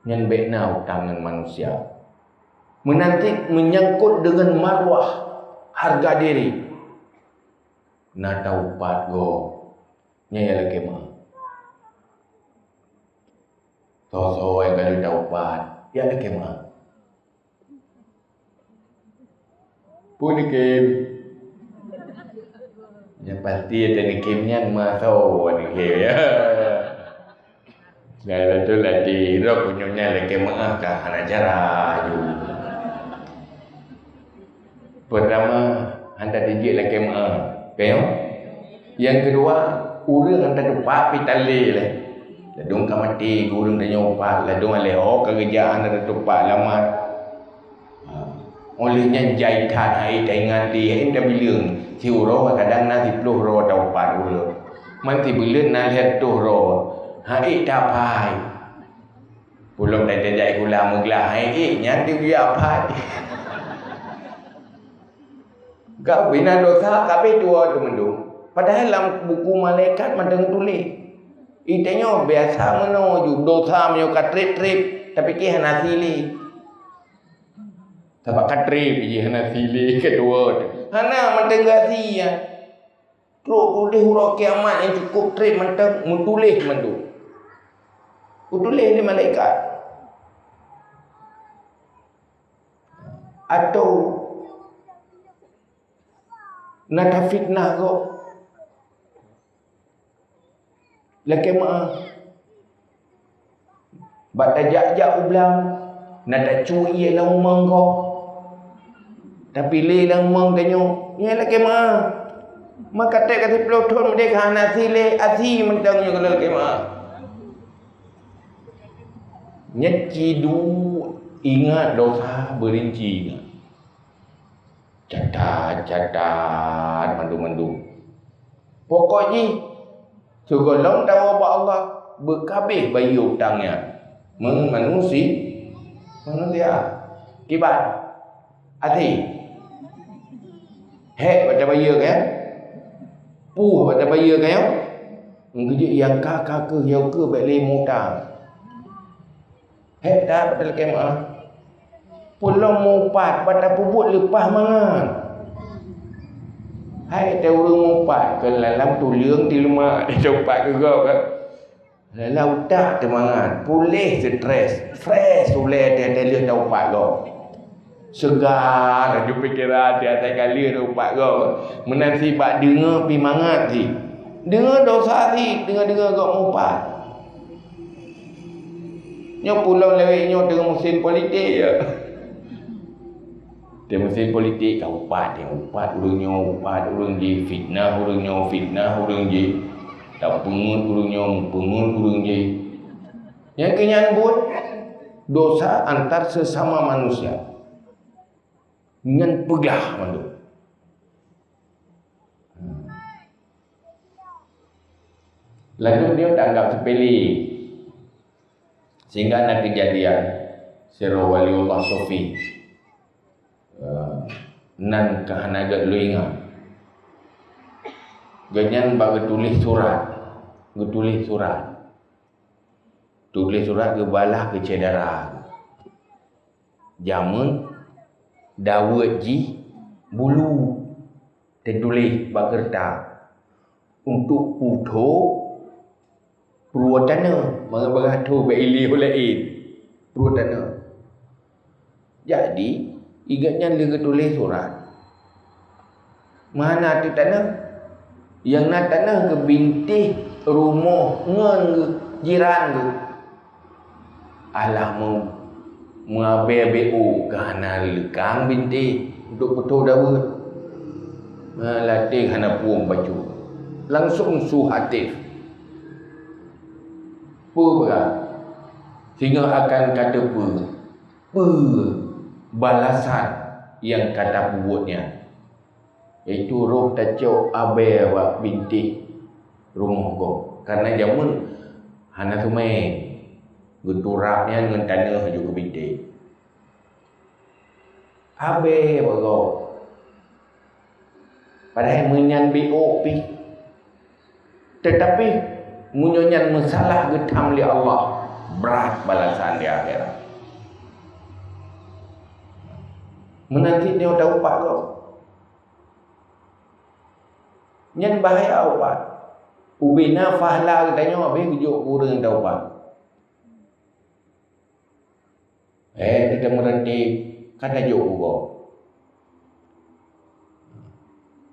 Nyan bèk na utang ngon manusia. Meunan cit meunyangkot deungon marwah, hareuga diri. Na taupat gob, nyan jak lakèe meu'ah. Soe-soe nyang ka lheueh taupat, jak lakèe meu'ah. Peue neukheun? Nyang pasti ata neukheun nyan meuasoe neukheun, ya. Nah, beutôi lah, di rot meunyoe nyan lakèe meu'ah ka hana cara aju. Peurtama, hana jijak lakèe meu'ah. Ka nyo? Nyang keudua, ureueng hana teupat pih talé lé. Ladôm ka maté, ureuëng tanyoe upat, ladôm alèh ho ka geujak hana tatupat alamat. Ha. Óh lheueh nyan jai that hai taingat di hai tabileung. Siuroe kadang na siploh droe taupat ulôn. Man sibuleuen na lhèe reutôh droe. Hai tapai. Ulôn tajak sikula meuglah hai nyan di uya apai. Gak bina dosa kabeh dua tu mandum. Padahai lam buku malaikat mandum tuléh. Itanyoe biasa meunoe ju dosa meunyoe ka treb-treb, tapi keu hana sili. Sabab ka treb jih hana sili keudua tu. Hana mantong gasi ya. Trok udeh uroe kiamat nyang cukup treb mantong meutuléh mandum. Meutuléh lé malaikat. Atau na tafitnah gob. Lakée meuáh. Bak tajak-jak u blang, na tacu ié lam umong gob. Tapi lé lam umong tanyoe, nyan lakée meuáh. Maka treb ka siploh thon meudeh ka hana sili, asi mantong nyoe lakée meuáh. Nyan ci du ingat dosa beurinci ingat. Catat, catat mandum-mandum. Pokok jih, sigohlom tawoe bak Allah, beukabeh bayeue utang nyan. Meungon manusi-, manusia. Kiban. Até. Hék bak tabayeue kan? Puh bak tabayeue kan? Ngeujek nyang ka, ka keuh, nyang keuh bèk lé meuutang. Hék that bak talakée meuáh. Peulom mupat bak tapeubuet leupah mangat. Hai teu ureuëng mupat keu lalam tuleueng di leumah di tempat keu gob kan. Lalam utak teumangat, puléh stres, fresh ulée teu-teu lheueh taupat gob. Segar laju pikeran di asai ka lheueh taupat gob. Meunan si bak deungoe pi mangat si. Deungoe dosa si, deungoe-deungoe gob mupat. Nyoe pulom lewat nyoe teungoh musim politik ya. Di musim politik ka upat, ya upat ureuëng nyoe, upat ureuëng jih, fitnah ureuëng nyoe, fitnah ureuëng jih. Tapeungeut ureuëng nyoe, peungeut ureuëng jih. Nyang keu nyan buet dosa antar sesama manusia. Nyan peugah mandum. Lagée nyoe tanggap seupele. Sehingga na keujadian sidroe waliullah sufi, eh, nan ka hana gét leuingat. Gobnyan bak geutuléh surat, geutuléh surat. Tuléh surat geubalah keu syedara. Jameun daweuet jih bulu teutuléh bak keureuta untuk putho peureuwa tanoh, mangat bagaih tho bak ilée laén peureuwa tanoh. Jadi, igat nyan lé geutuléh surat. Meuhana teuh tanoh, nyang na tanoh geubintéh rumoh ngon jiran geuh. Alah meu-, meuabée B O ka hana leukang bintéh untuk putho daweuet. Meulaté hana pueng bacut. Langsung su hatif. Peue beurat? Singoh akan ka teupeue peue balasan nyang ka tapeubuet nyan. Yaitu roh tacok abée bak bintéh rumoh gob. Karena jameun hana seumén, geuturab nyan ngon tanoh laju geubintéh. Abée bak gob. Padahai meunyan B O pih. Tetapi meunyoe nyan meusalah geutham lé Allah, brat balasan di akhirat. Meunan cit nyoe taupat gob. Nyan bahaya upat. Ubena pahala geutanyoe habéh geujok keu ureuëng taupat. Eh, teuka meureuti ka tajok u gob.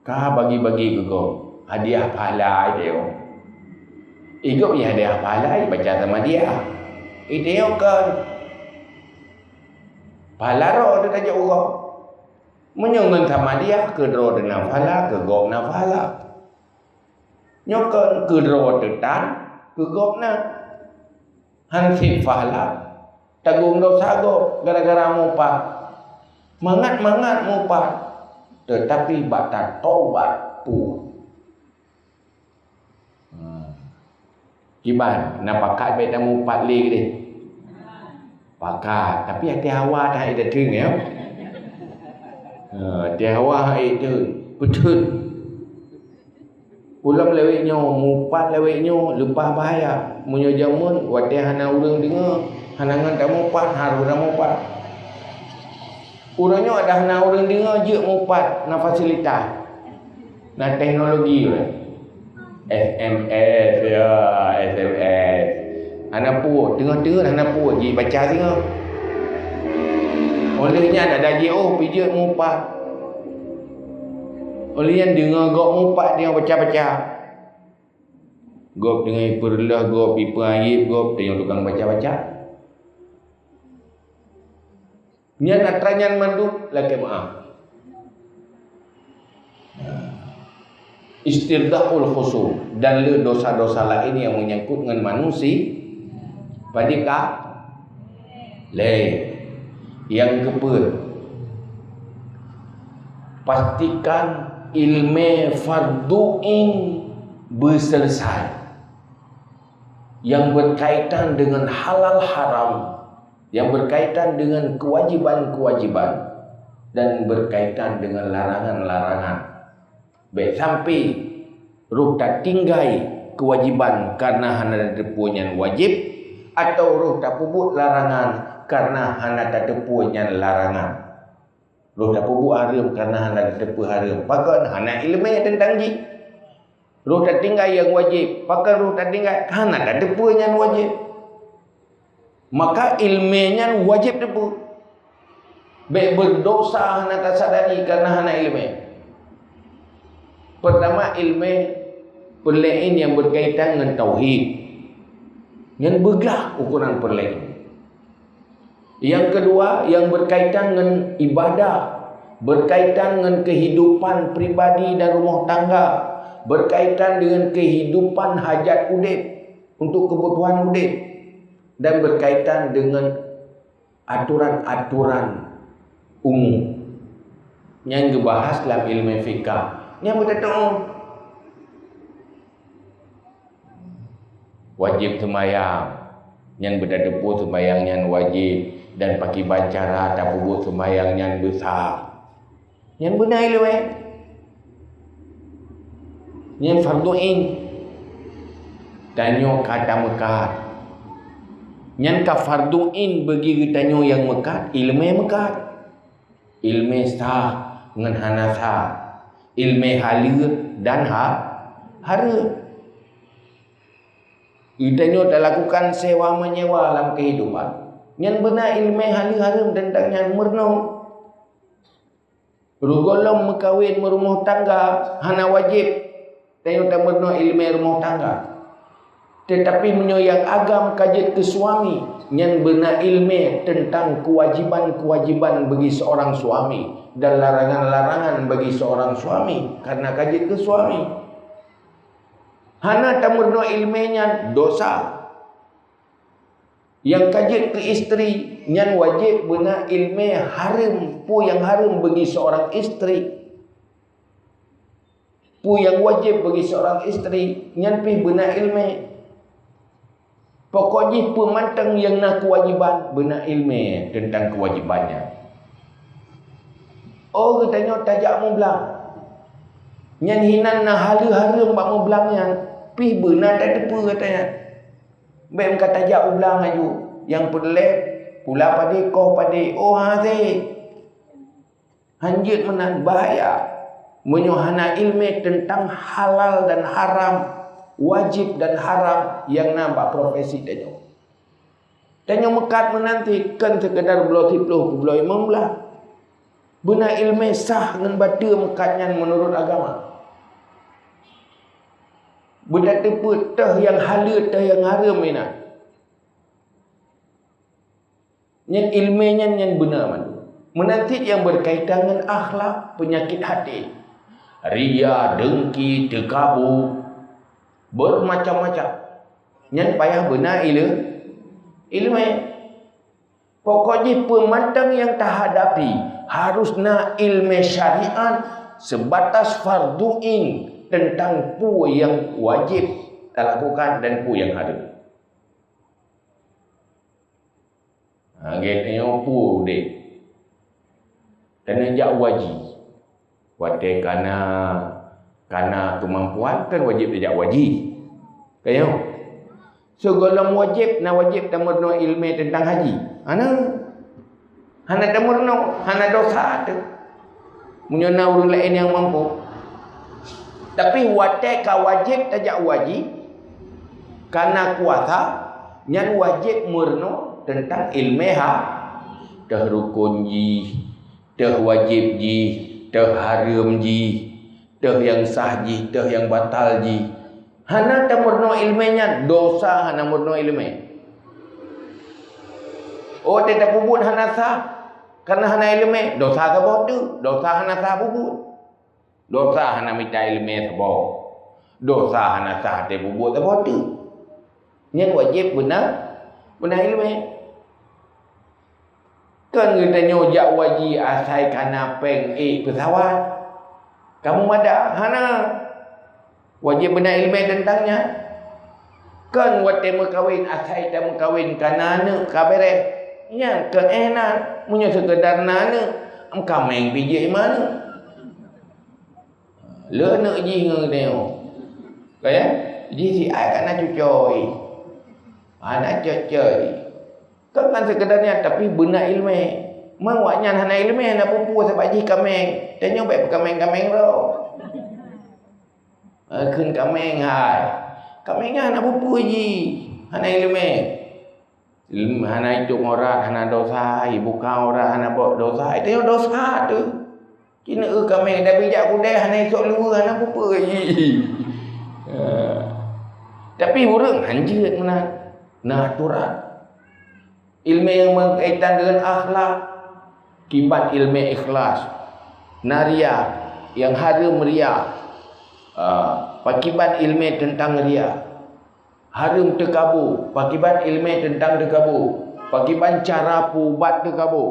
Ka bagi-bagi keu gob hadiah pahala, itanyoe. Igob nyang hadiah pahala ibaca sama dia. Itanyoe kon. Pahala roh teuka tajok u gob. Meunyoe ngon sama dia, keu droe teuh na pahala, keu gob na pahala. Nyoe kon keu droe teuh tan, keu gob na. Han sép pahala, tanggong dosa gob gara-gara mupat. Mangat-mangat mupat, teutapi bak tataubat peue. Ha. Kiban, na pakat bèk tamupat lé deh. Pakat, tapi até hawa that itateueng ya. Ha, até hawa hai tu, peuteun. Ulôn lewat nyoe, mupat lewat nyoe, leupah bahaya. Meunyoe jameun, watèe hana ureueng deungoe, hana ngon tamupat, harôh tamupat. Uroe nyoe adak hana ureueng deungoe jeuet mupat, na fasilitas, na teknologi. S M S, ya, S M S. Hana peue, teungoh-teungoh hana peue, jibaca singoh. Óh lheueh nyan adak jiôh pih jeuet mupat. Óh lheueh nyan deungoe gob mupat, deungoe baca-baca. Gob deungoe ipeureuloh gob, ipeuayeb gob, tanyoe tukang baca-baca. Nyan atra nyan mandum lakèe meu'ah. Istirdaul khusum dan le dosa-dosa laén nyang meunyangkut ngon manusia. Padé ka? Lé. Nyang keupeuet, pastikan ileumèe fardhu ain beuseuleusoe. Yang berkaitan dengan halal haram, yang berkaitan dengan kewajiban-kewajiban, dan berkaitan dengan larangan-larangan. Bèk sampai roh tatinggai kewajiban karena hana tateupeue nyan wajib, atau roh tapeubuet larangan karena hana tateupeue nyan larangan. Roh tapeubuet hareuem karena hana tateupeue hareuem, pakon hana ileumèe teuntang jih. Roh tatinggai nyang wajéb, pakon roh tatinggai hana tateupeue nyan wajéb. Maka ileumèe nyan wajéb teupeue. Bèk berdosa hana tasadari karena hana ileumèe. Pertama, ileumèe peureulee nyang berkaitan ngon tauhid. Nyan beuglah ukoran peureulee. Yang kedua, yang berkaitan ngon ibadah, berkaitan ngon kehidupan pribadi dan rumah tangga, berkaitan dengan kehidupan hajat udép, untuk kebutuhan udép, dan berkaitan dengan aturan-aturan umum. Nyan geubahas lam ileumèe fikah. Nyan beuteutu'oh. Wajéb seumayang. Nyan beutateupeue seumayang nyan wajéb dan pakiban cara tapeubuet seumayang nyan beusah. Nyan beuna ileumèe. Nyan fardhu ain. Tanyoe ka tameukat. Nyan ka fardhu ain bagi geutanyoe nyang meukat, ileumèe meukat. Ileumèe sah ngon hana sah. Ileumèe haleue dan ha-, hareuem. Geutanyoe talakukan sewa menyewa lam kehidupan. Nyan beuna ileumèe haleue hareuem teuntang nyan meurunoe. Roh gohlom meukawen meurumoh tangga hana wajéb tanyoe tameurunoe ileumèe rumoh tangga. Teutapi meunyoe nyang agam ka jeuet keu suami, nyan beuna ileumèe teuntang keuwajéban-keuwajéban bagi seurang suami dan larangan-larangan bagi seurang suami karena ka jeuet keu suami. Hana tameurunoe ileumèe nyan dosa. Nyang ka jeuet keu istri, nyan wajéb beuna ileumèe hareuem, peue nyang hareuem bagi seurang istri. Peue nyang wajéb bagi seurang istri, nyan pih beuna ileumèe. Pokok jih peue mantong nyang na keuwajéban, beuna ileumèe teuntang keuwajéban nyan. Oh, geutanyoe tajak mublang. Nyan hinan na haleue hareuem bak mublang nyan, pih beuna tateupeue gata nyan. Bèk meukatajak u blang laju, nyang peureulèe pula padé koh padé, oh hase. Hanjeuet meunan bahaya. Meunyoe hana ileumèe teuntang halal dan haram, wajéb dan haram nyang na bak profesi tanyoe. Tanyoe meukat meunan cit kon seukeudar bloe siplôh peubloe limong blah. Beuna ileumèe sah ngon bateue meukat nyan meunurot agama. Beutateupeue toh nyang haleue, toh nyang hareuem inan. Nyan ileumèe nyan, nyan beuna mandum. Meunan cit nyang beukaitan ngon akhlak, peunyakét até. Ria, deungki, teukabu, beumacam-macam. Nyan payah beuna ileu-, Ileumèe. Pokok jih peumantang nyang tahadapi harus na ileumèe syariat sebatas fardhu ain teuntang peue nyang wajéb talakukan dan peue nyang hareuem. Ha, gét nyoe peue udép. Keuneuk jak u haji. Watèe kana, kana keumampuan kan wajéb tajak u haji. Ka nyoe. Sigohlom wajéb, na wajéb tameurunoe ileumèe teuntang haji. Hana. Hana tameurunoe, hana dosa teuh. Meunyoe na ureueng laén nyang mampu. Tapi watèe ka wajéb tajak u haji, kana kuasa, nyan wajéb meurunoe teuntang ileumèe ha-, teuh rukon jih, teuh wajéb jih, teuh hareuem jih, teuh nyang sah jih, teuh nyang batal jih. Hana tameurunoe ileumèe nyan, dosa hana meurunoe ileumèe. Oh, teuh tapeubuet hana sah, kareuna hana ileumèe, dosa saboh teuh, dosa hana sah peubuet. Dosa hana mita ileumèe saboh. Dosa hana sah teuh peubuet saboh teuh. Nyan wajéb beuna, beuna ileumèe. Kon geutanyoe jak u haji asai kana pèng ék peusawat. Kamoe mada, hana. Wajéb beuna ileumèe teuntang nyan. Kon watèe meukawen asai tameukawen kana aneuk ka bèrèh. Nyan kon éh nan, meunyoe seukeudar na aneuk, meukaméng pih jeuet iman aneuk. Le aneuk jih ngon geutanyoe. Ka ya? Jih siat ka na cucoe. Hana cucoe. Kon, kon seukeudar nyan, tapi beuna ileumèe. Meunyoe awaknyan hana ileumèe, hana peue-peue sabab jih kaméng. Tanyoe bèk peukaméng-kaméng droe. Eh, kheun kaméng hai. Kaméng nyan hana peue-peue jih. Hana ileumèe. Ilm-, hana itôp aurat, hana dosa. Ibuka aurat, hana bok dosa. Tanyoe dosa teuh. Keuneuk kaméng, tapi jak keudè hana isôk luweue, hana peue-peue jih. Eh. Tapi ureueng hanjeuet meunan. Na aturan. Ileumèe nyang berkaitan dengan akhlak, kiban ileumèe ikhlas. Na riya, nyang hareuem riya. Ah, pakiban ileumèe teuntang riya. Hareuem teukabô, pakiban ileumèe teuntang teukabô. Pakiban cara peuubat teukabô.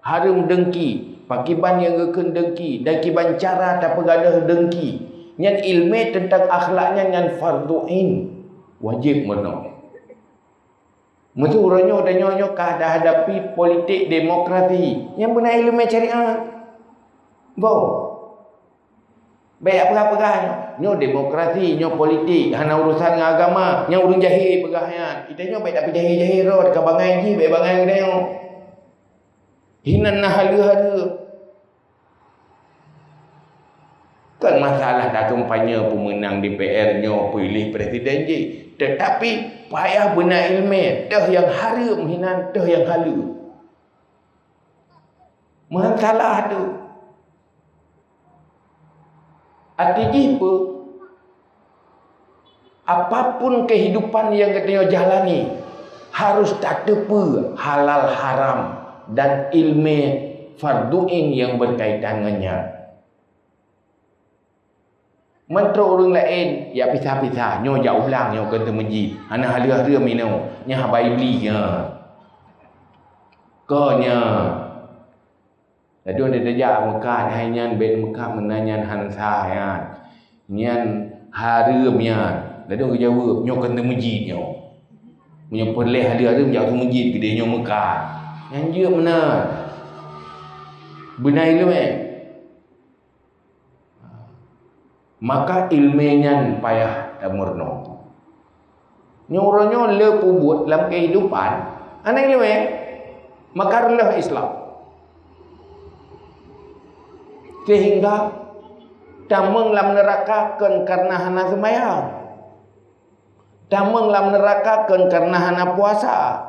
Hareuem deungki, pakiban nyang geukheun deungki, dan kiban cara tapeugadôh deungki. Nyan ileumèe teuntang akhlak nyan, nyan fardhu ain. Wajéb meurunoe. Meuseu uroe nyoe tanyoe nyoe ka tahadapi politik demokrasi nyang beuna ileumèe syariat. Boh. Bèk peugah-peugah nyoe, nyoe demokrasi, nyoe politik, hana urusan ngon agama, nyan ureueng jahé peugah nyan. Geutanyoe bèk tapeujahé-jahé droe, ka bangai jih bèk bangai geutanyoe. Hinan na hareuem-hareuem. Kon masalah takampanye peumeunang D P R nyoe piléh presiden jih, teutapi payah beuna ileumèe, teuh nyang hareuem hinan, teuh nyang haleue. Meuhan salah tu. Arti jih peue? Apapun kehidupan nyang geutanyoe jalani, harus tateupeue halal haram dan ileumèe fardhu ain nyang berkaitan ngon nyan. Meutrok ureueng laén, ya pisah-pisah, nyoe jak u blang, nyoe keu teumeujid, hana hareuem-hareuem inoe, nyan haba Iblih nyan. Kon nyan. Ladôm tajak meukat, hai nyan bèk meukat meunan nyan han sah nyan. Nyan hareuem nyan. Ladôm geujaweueb, nyoe kon teumeujid nyoe. Meunyoe peureulèe hareuem-hareuem jak teumeujid, keudéh nyoe meukat. Nyan jeuet meunan. Beuna ileumèe. Maka ileumèe nyan payah tameurunoe. Nyoe uroe nyoe le peubuet lam kehidupan, hana ileumèe, maka reuloh Islam. Sehingga tamong lam neuraka kon kareuna hana seumayang. Tamong lam neuraka kon kareuna hana puasa,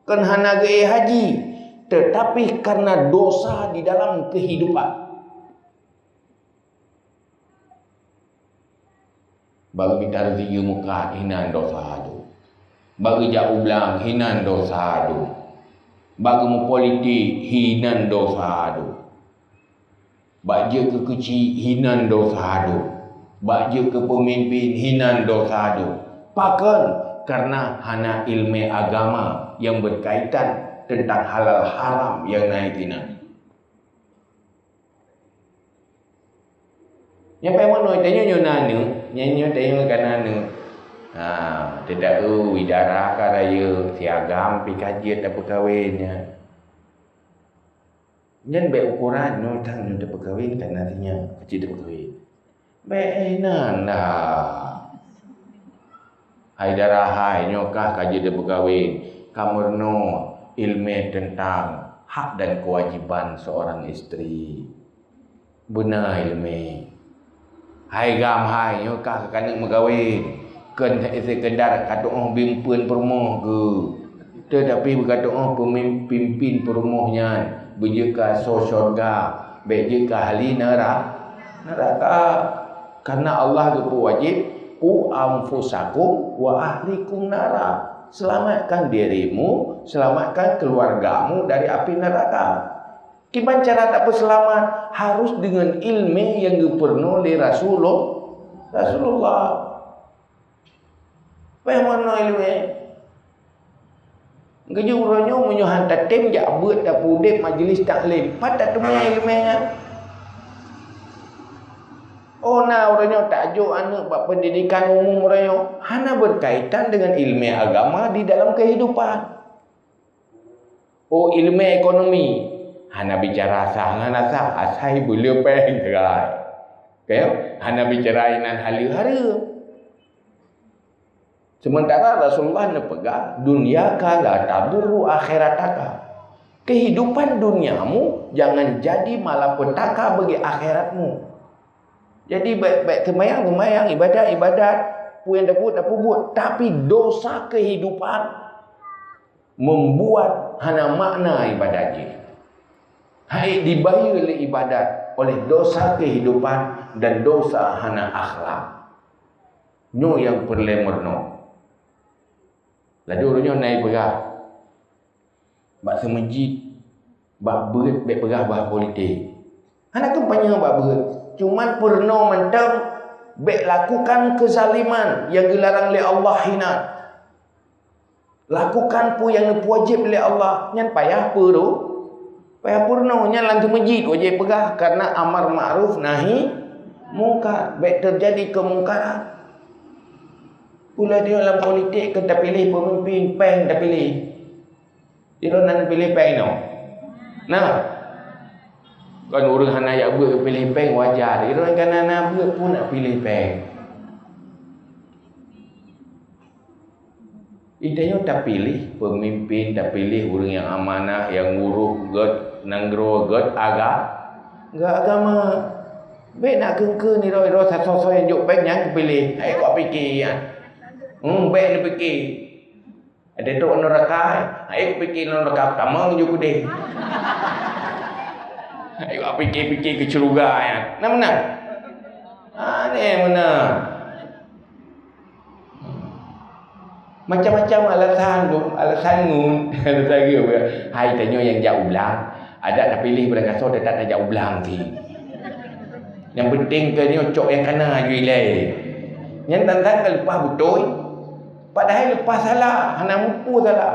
kon hana geuék haji, teutapi kareuna dosa di dalam kehidupan. Bak geumita rezeki meukat hinan dosa tu. Bak geujak u blang hinan dosa tu. Bak geumeupolitik hinan dosa tu. Bak jeuet keu keuchik hinan dosa tu. Bak jeuet keu peumimpin hinan dosa tu. Pakon? Kareuna hana ileumèe agama. nyang berkaitan teuntang halal haram nyang na i sinan. Nyang paih meunoe, tanyoe nyoe na aneuk, nyan nyoe tanyoe ka na aneuk. Ha, teudak, oh, idara ka rayeuk, si agam pih ka jeuet tapeukawen nyan. Nyan bék ukoran nyoe, tang nyoe tapeukawen ka na sinyak, ka jeuet tapeukawen. Bék inan dah. Hai dara hai, nyoe kah ka jeuet tapeukawen, ka meurunoe ileumèe teuntang hak dan keuwajiban seorang istri. Beuna ileumèe. Hai gam hai, nyoe kah ka keuneuk meukawen, kon sekedar ka tu'oh bimpeuen peurumoh geuh. Teutapi beu ka tu'oh peumimpin peurumoh nyan beujeuet keu asoe syeuruga, bék jeuet keu ahli neura-, neuraka. Karena Allah geupeuwajéb, "Qu anfusakum wa ahlikum nara." Selamatkan dirimu, selamatkan keluargamu dari api neraka. Kiban cara tapeuseulamat? Harus deungon ileumèe nyang geupeurunoe lé Rasulullah. Rasulullah. Paih meurunoe ileumèe. Geujok uroe nyoe meunyoe han tatem jak beuet tapeuudép majlis taklim, pat tateumèe ileumèe nyan? Oh, na uroe nyoe tajok aneuk bak pendidikan umum uroe nyoe, hana berkaitan dengan ileumèe agama di dalam kehidupan. Oh, ileumèe ekonomi, hana bicara sah ngon asah, asai beuleu péng teugai. Oke, hana bicara inan haleue-haleue. Sementara Rasulullah neupeugah, "Dunyaka la tadurru akhirataka." Kehidupan duniamu jangan jadi malapetaka bagi akhiratmu. Jadi, bék, bék seumayang, seumayang, ibadat, ibadat, peue nyang tapeubuet, tapeubuet, tapi dosa kehidupan membuat hana makna ibadat jih. Hai dibayeue lé ibadat oleh dosa kehidupan dan dosa hana akhlak. Nyoe nyang peureulèe meurunoe. Laju uroe nyoe na ipeugah, bak seumeujid, bak beuet bék peugah bah politik. Hana kampanye bak beuet. Cuman peurunoe mantong, bék lakukan keuzaliman nyang geularang lé Allah hinan. Lakukan peue nyang neupeuwajéb lé Allah, nyan payah peuru-, payah peurunoe. Nyan lam seumeujid wajéb peugah, karena amar ma'ruf nahi mungkar, bék teujadi keumungkaran. Pula di dalam politik kan tapiléh peumimpin, péng tapiléh. Sidroe na neupiléh péng inoe. Nah, kon ureuëng hana jak beuet piléh péng wajar. Sidroe ka na, na beuet pun nak piléh péng. Di tanyoe tapiléh peumimpin, tapiléh ureuëng nyang amanah, nyang ngurôh gét nanggroe, gét aga-, gét agama. Bék nak keun-keun sidroe-sidroe sasoe-soe nyang jok péng nyan geupiléh. Hai kok pike nyan. Hmm, bék neupike. Ada tu neraka, hai pike neraka tamong ju keudeh. Hai pike-pike keu syeuruga nyan. Nah meunan. Aneh meunan. Macam-macam alasan tu, alasan ngun, alasan dia. Hai tanyoe nyang jak u blang, adak tapiléh barangkasoe teutap tajak u blang ti. Nyang penting tanyoe cok nyang kana ju ilée. Nyan tantang ka leupah beutôi, padahai leupah salah, hana mupu salah.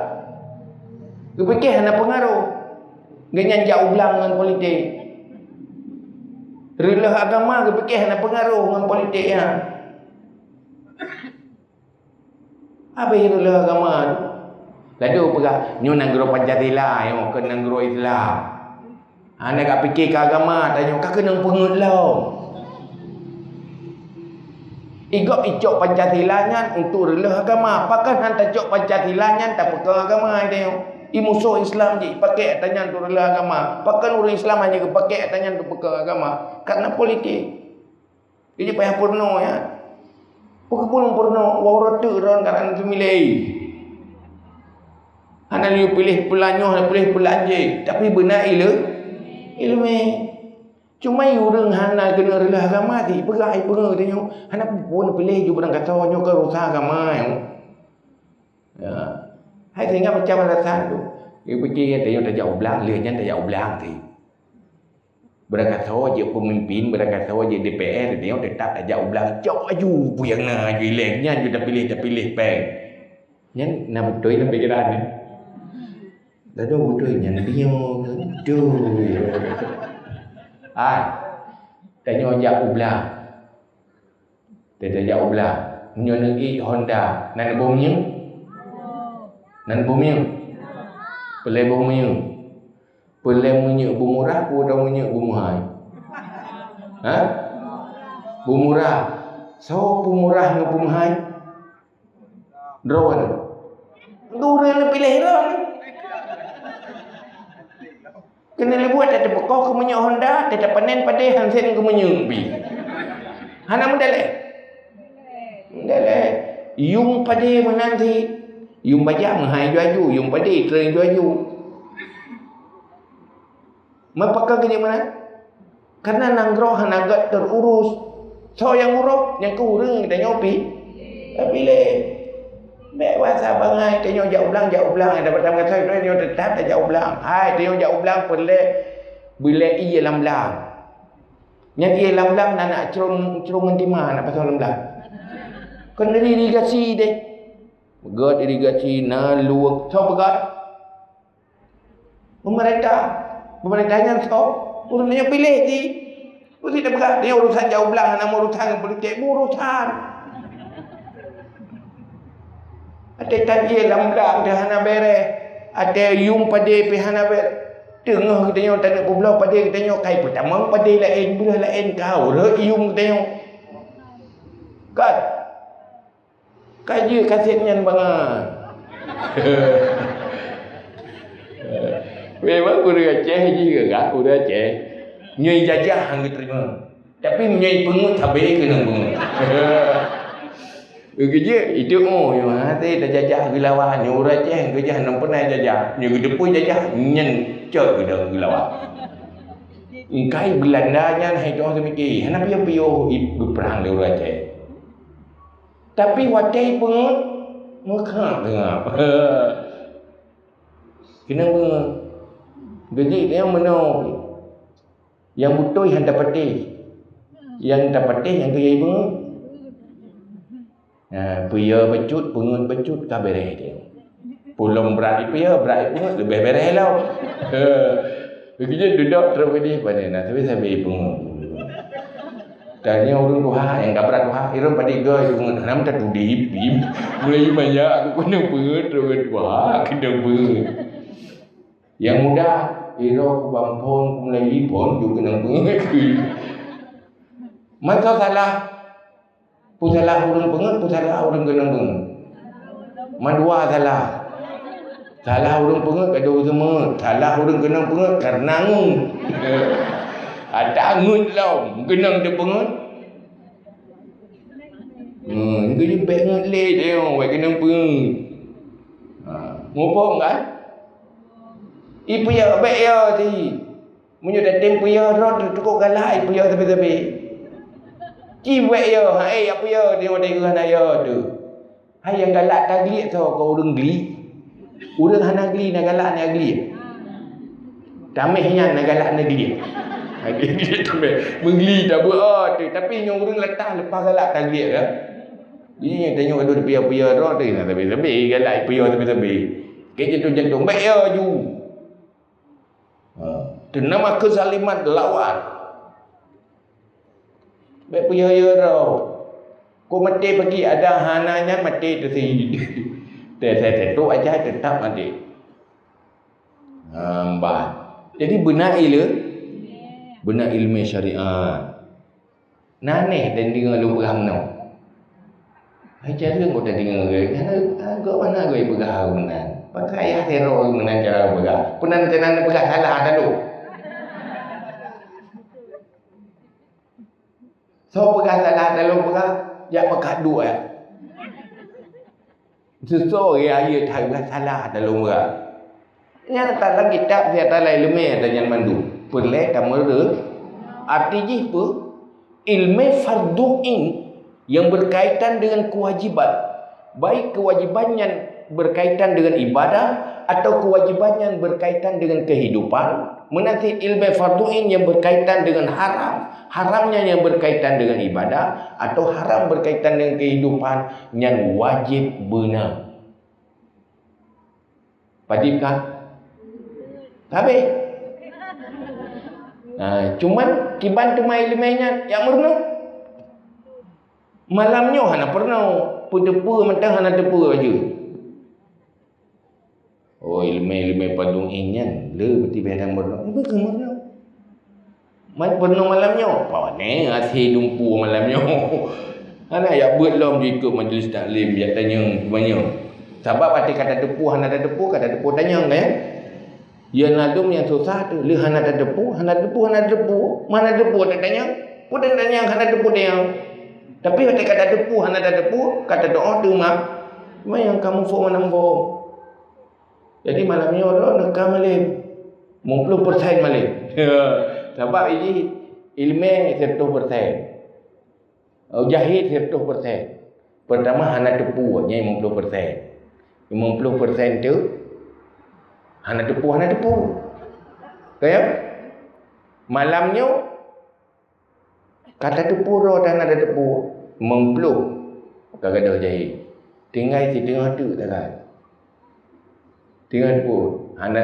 Geupike hana peungaroh. Gobnyan jak u blang ngon politik. Reuloh agama geupike hana peungaroh ngon politik nyan. Habéh reuloh agama tu. Laju peugah, nyoe nanggroe Pancasila, nyoe keu nanggroe Islam. Hana ka pike keu agama, tanyoe ka keunong peungeut lom. Igob icok Pancasila nyan untuk reuloh agama. Pakon han tacok Pancasila nyan tapeukong agama tanyoe? I musoh Islam jih ipake ata nyan untuk reuloh agama. Pakon ureuëng Islam hanya geupake ata nyan untuk peukong agama? Karena politik. Jadi payah peurunoe ya. Peukeupeue peurunoe, wah uroe teuk droe karena teumilai. Hana laju piléh peulanyoh, hana piléh peulanjé, tapi beuna ile-, ileumé. Cuma ureuëng hana keuneuk reuloh agama ti peugah ai peungeut tanyoe, hana peue piléh ju barangkasoe nyoe keu rusa agama nyoe. Ya. Hai sehingga macam alasan tu. Dia fikir tanyoe tajak u blang, lheueh nyan tajak u blang ti. Beurangkasoe jeuet peumimpin, beurangkasoe jeuet D P R, tanyoe teutap tajak u blang, cok aju peue nyang na aju ilée, nyan ju tapiléh, tapiléh péng. Nyan na beutôi lam pikiran nyan. Tado beutôi nyan bingung tu. Ai, tanyoe jak u blang. Tajak u blang. Meunyoe neuék Honda, na neuboh minyeuk? Na neuboh minyeuk? Peulée boh minyeuk. Peulée minyeuk beumurah, peue minyeuk beumeuhai? Ha? Beumurah. Soe peumurah ngon peumeuhai? Droeneuh. Droeneuh piléh droeneuh. Keuneuk leubuet tateupeukong keu minyeuk Honda, tatapanen padé han sén keu minyeuk pih. Hana meudaleh. Meudaleh. Yuem padé meunan cit. Yuem bajang hai aju-aju, yuem padé treun aju-aju. Meupakon keu jeuet meunan? Karena nanggroe hana gét teururus. Soe nyang urus? Nyang keu ureuëng geutanyoe pi-, piléh. Bék wasa bangai tanyoe jak u blang, jak u blang, dapat tangan saya tanyoe teutap jak u blang. Hai, tanyoe jak u blang peureulée beulée ié lam blang. Nyan ié lam blang na nak crong, crong ngon tima nak pasoe lam blang. Kon dari irigasi deh. Peugét irigasi na luwek. Soe peugét? Pemerintah. Pemerintah nyan soe? Ureuëng nyang piléh jih. Meusti tapeugah, nyoe urusan jak u blang, hana meurusan ngon politik, meurusan. Até tan ié lam blang teuh hana béreh. Até yuem padé pih hana béreh. Teungoh geutanyoe taneuk peubloe padé geutanyoe kai peutamong padé laén, beureuh laén ka ureuëng yuem geutanyoe. Kan? Ka jeuet kasét nyan bangai. Memang ureuëng Aceh jih gagah, ureuëng Aceh. Nyoe jajah han geuteurimong. Tapi nyoe peungeut sabe keunong peungeut. Geujeuet itu, oh, nyoe hase tajajah geulawan, nyoe ureuëng Aceh geujah hana pernah jajah. Nyoe geuteupeue jajah nyan cok geudong geulawan. Engkai Beulanda nyan hai toh seumiki, hana piôh-piôh geuprang lé ureuëng Aceh. Tapi watée peungeut, meukhab-khab. Keuneuk peungeut. Geujik nyang meunoe pih. Nyang beutôi han tapatéh. Nyang tapatéh nyang keu peungeut. Nah, peue bacut, peungeut bacut ka béreh dia. Pulom brat ipeue, brat ipeue, leubeh béreh lom. Begitu duduk terus pedih pada nah, tapi sampai ipeue. Tanya ureuëng tuha nyang ka brat tuha, irong padé goe ipeue, nam tatudip, bim. Mulai maya aku kena peungeut terus tuha, kena peungeut. Yang muda, irong kubang phon, mulai phon juga kena peungeut. Maka salah Peue salah ureuëng peungeut, peue salah ureuëng keunong peungeut. Mandua salah. Salah ureuëng peungeut ka dua seumeuet, salah ureuëng keunong peungeut kareuna ngeut. Ata ngeut lom, keunong teupeungeut. Hmm, itu je bék ngeut lé teuh, bék keunong peungeut. Ha, muphom kan? Ipeue ya bék ya ti. Meunyoe dateng peue droe teuh cukup galak, ipeue sabe-sabe. Ci wék yo, hai ya peue teuh watée geuh hana yo teuh. Hai nyang galak tagliek soe keu ureuëng gli. Ureuëng hana gli na galak na gliek. Taméh nyan na galak na gliek. Meugli tabeuet oh teuh, tapi nyoe ureuëng latah leupah galak tagliek dah. Jadi nyoe tanyoe adoe peue-peue droe teuh na sabe-sabe galak peue sabe-sabe. Keu jantung-jantung bék yo ju. Ha, teunama keuzaliman lawan. Bék peue-peue droe. Kok maté pagi ada hana nyan maté teusi. Teusi teutôk aja teutap maté. Hamba. Jadi beuna ileu-, beuna ilmu syariat. Naneh dan deungoe lôn peugah meunoe. Hai jareueng gata deungoe, hana, hana gop hana gop peugah meunan. Pakon ayah sero meunan cara peugah. Peunan keunan peugah salah talo. Soe peugah salah talo peugah, jak peugah dua. Seuseu ya, ya that salah dalam urat. Nyan that lam kitab, siat lam ileumé ata nyan mandum. Peureulée tameureuh. Arti jih peue? Ileumé fardhu ain yang berkaitan dengan kewajiban. Baik kewajiban yang berkaitan dengan ibadah atau kewajiban yang berkaitan dengan kehidupan. Meunan cit ileumé fardhu ain yang berkaitan dengan haram, haramnya yang berkaitan dengan ibadah atau haram berkaitan dengan kehidupan. Nyan wajéb beuna. Padub kah? Habéh. Ha, cuman kiban teuma iéleumé nyan nyang meurunoe. Malam nyoe hana peurunoe, peuteupeue mantong hana teupeue laju. Oh, iéleumé-iéleumé padum ék nyan le beutibeh dan meurunoe. Ibu keu meurunoe. Mai peurunoe malam nyoe, pane até dumpeue malam nyoe. Hana jak beuet lom jikôt majlis taklim, jak tanyong, tanyong. Sabab até ka tateupeue hana tateupeue, ka tateupeue tanyong, kan? Nyang ladôm nyang susah tu, lheueh hana tateupeue, hana tateupeue, hana tateupeue. Mana tateupeue tatanyong? Peue tatanyong hana tateupeue tanyong? Tapi watèe ka tateupeue hana tateupeue, ka tatu'oh teuma. Cuma nyang ka muphom hana muphom. Jadi malam nyoe droeneuh ka malém. Lima puluh persen malém. Sabab jih iéleumé seratus persen. Oh, jahé seratus persen. Pertama hana teupeue, nyan lima puluh persen. Lima puluh persen tu hana teupeue, hana teupeue. Ka ya? Malam nyoe ka tateupeue droe, hana tateupeue. Lima puluh ka gadôh jahé. Tinggai siteungoh teuk sagai. Tinggai teupeue. Hana,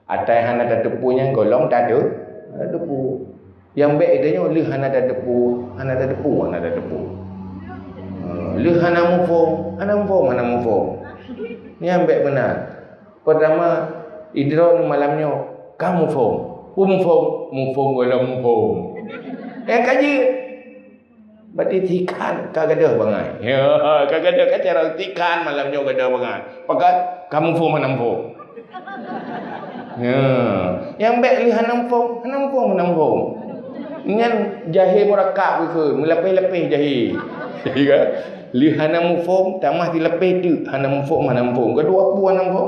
atai hana tateupeue nyan golom tateu-, tateupeue. Nyang bèk tanyoe lheueh hana tateupeue, hana tateupeue, hana tateupeue. Ha, lheueh hana muphom, hana muphom, hana muphom. Nyang bèk meunan. Pertama, droeneuh malam nyoe ka muphom. Peue muphom? Muphom golom muphom. Eh, ka jeuet. Berarti tikan ka gadôh bangai. Ya, ka gadôh ka carông tikan malam nyoe gadôh bangai. Pakat ka muphom hana muphom. Ya, nyang bèk lheueh hana muphom, hana muphom, hana muphom. Nyan jahé murakab geukheun, meulapéh-lapéh jahé. Ya kan? Lheueh hana muphom, tamah silapéh teuk hana muphom, hana muphom. Keudua peue hana muphom?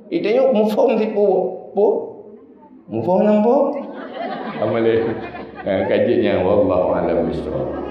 Itanyoe muphom sipeue? Peue? Muphom hana muphom? Amalé. Ha, ka jeuet nyan, wallahu a'lam bishawab.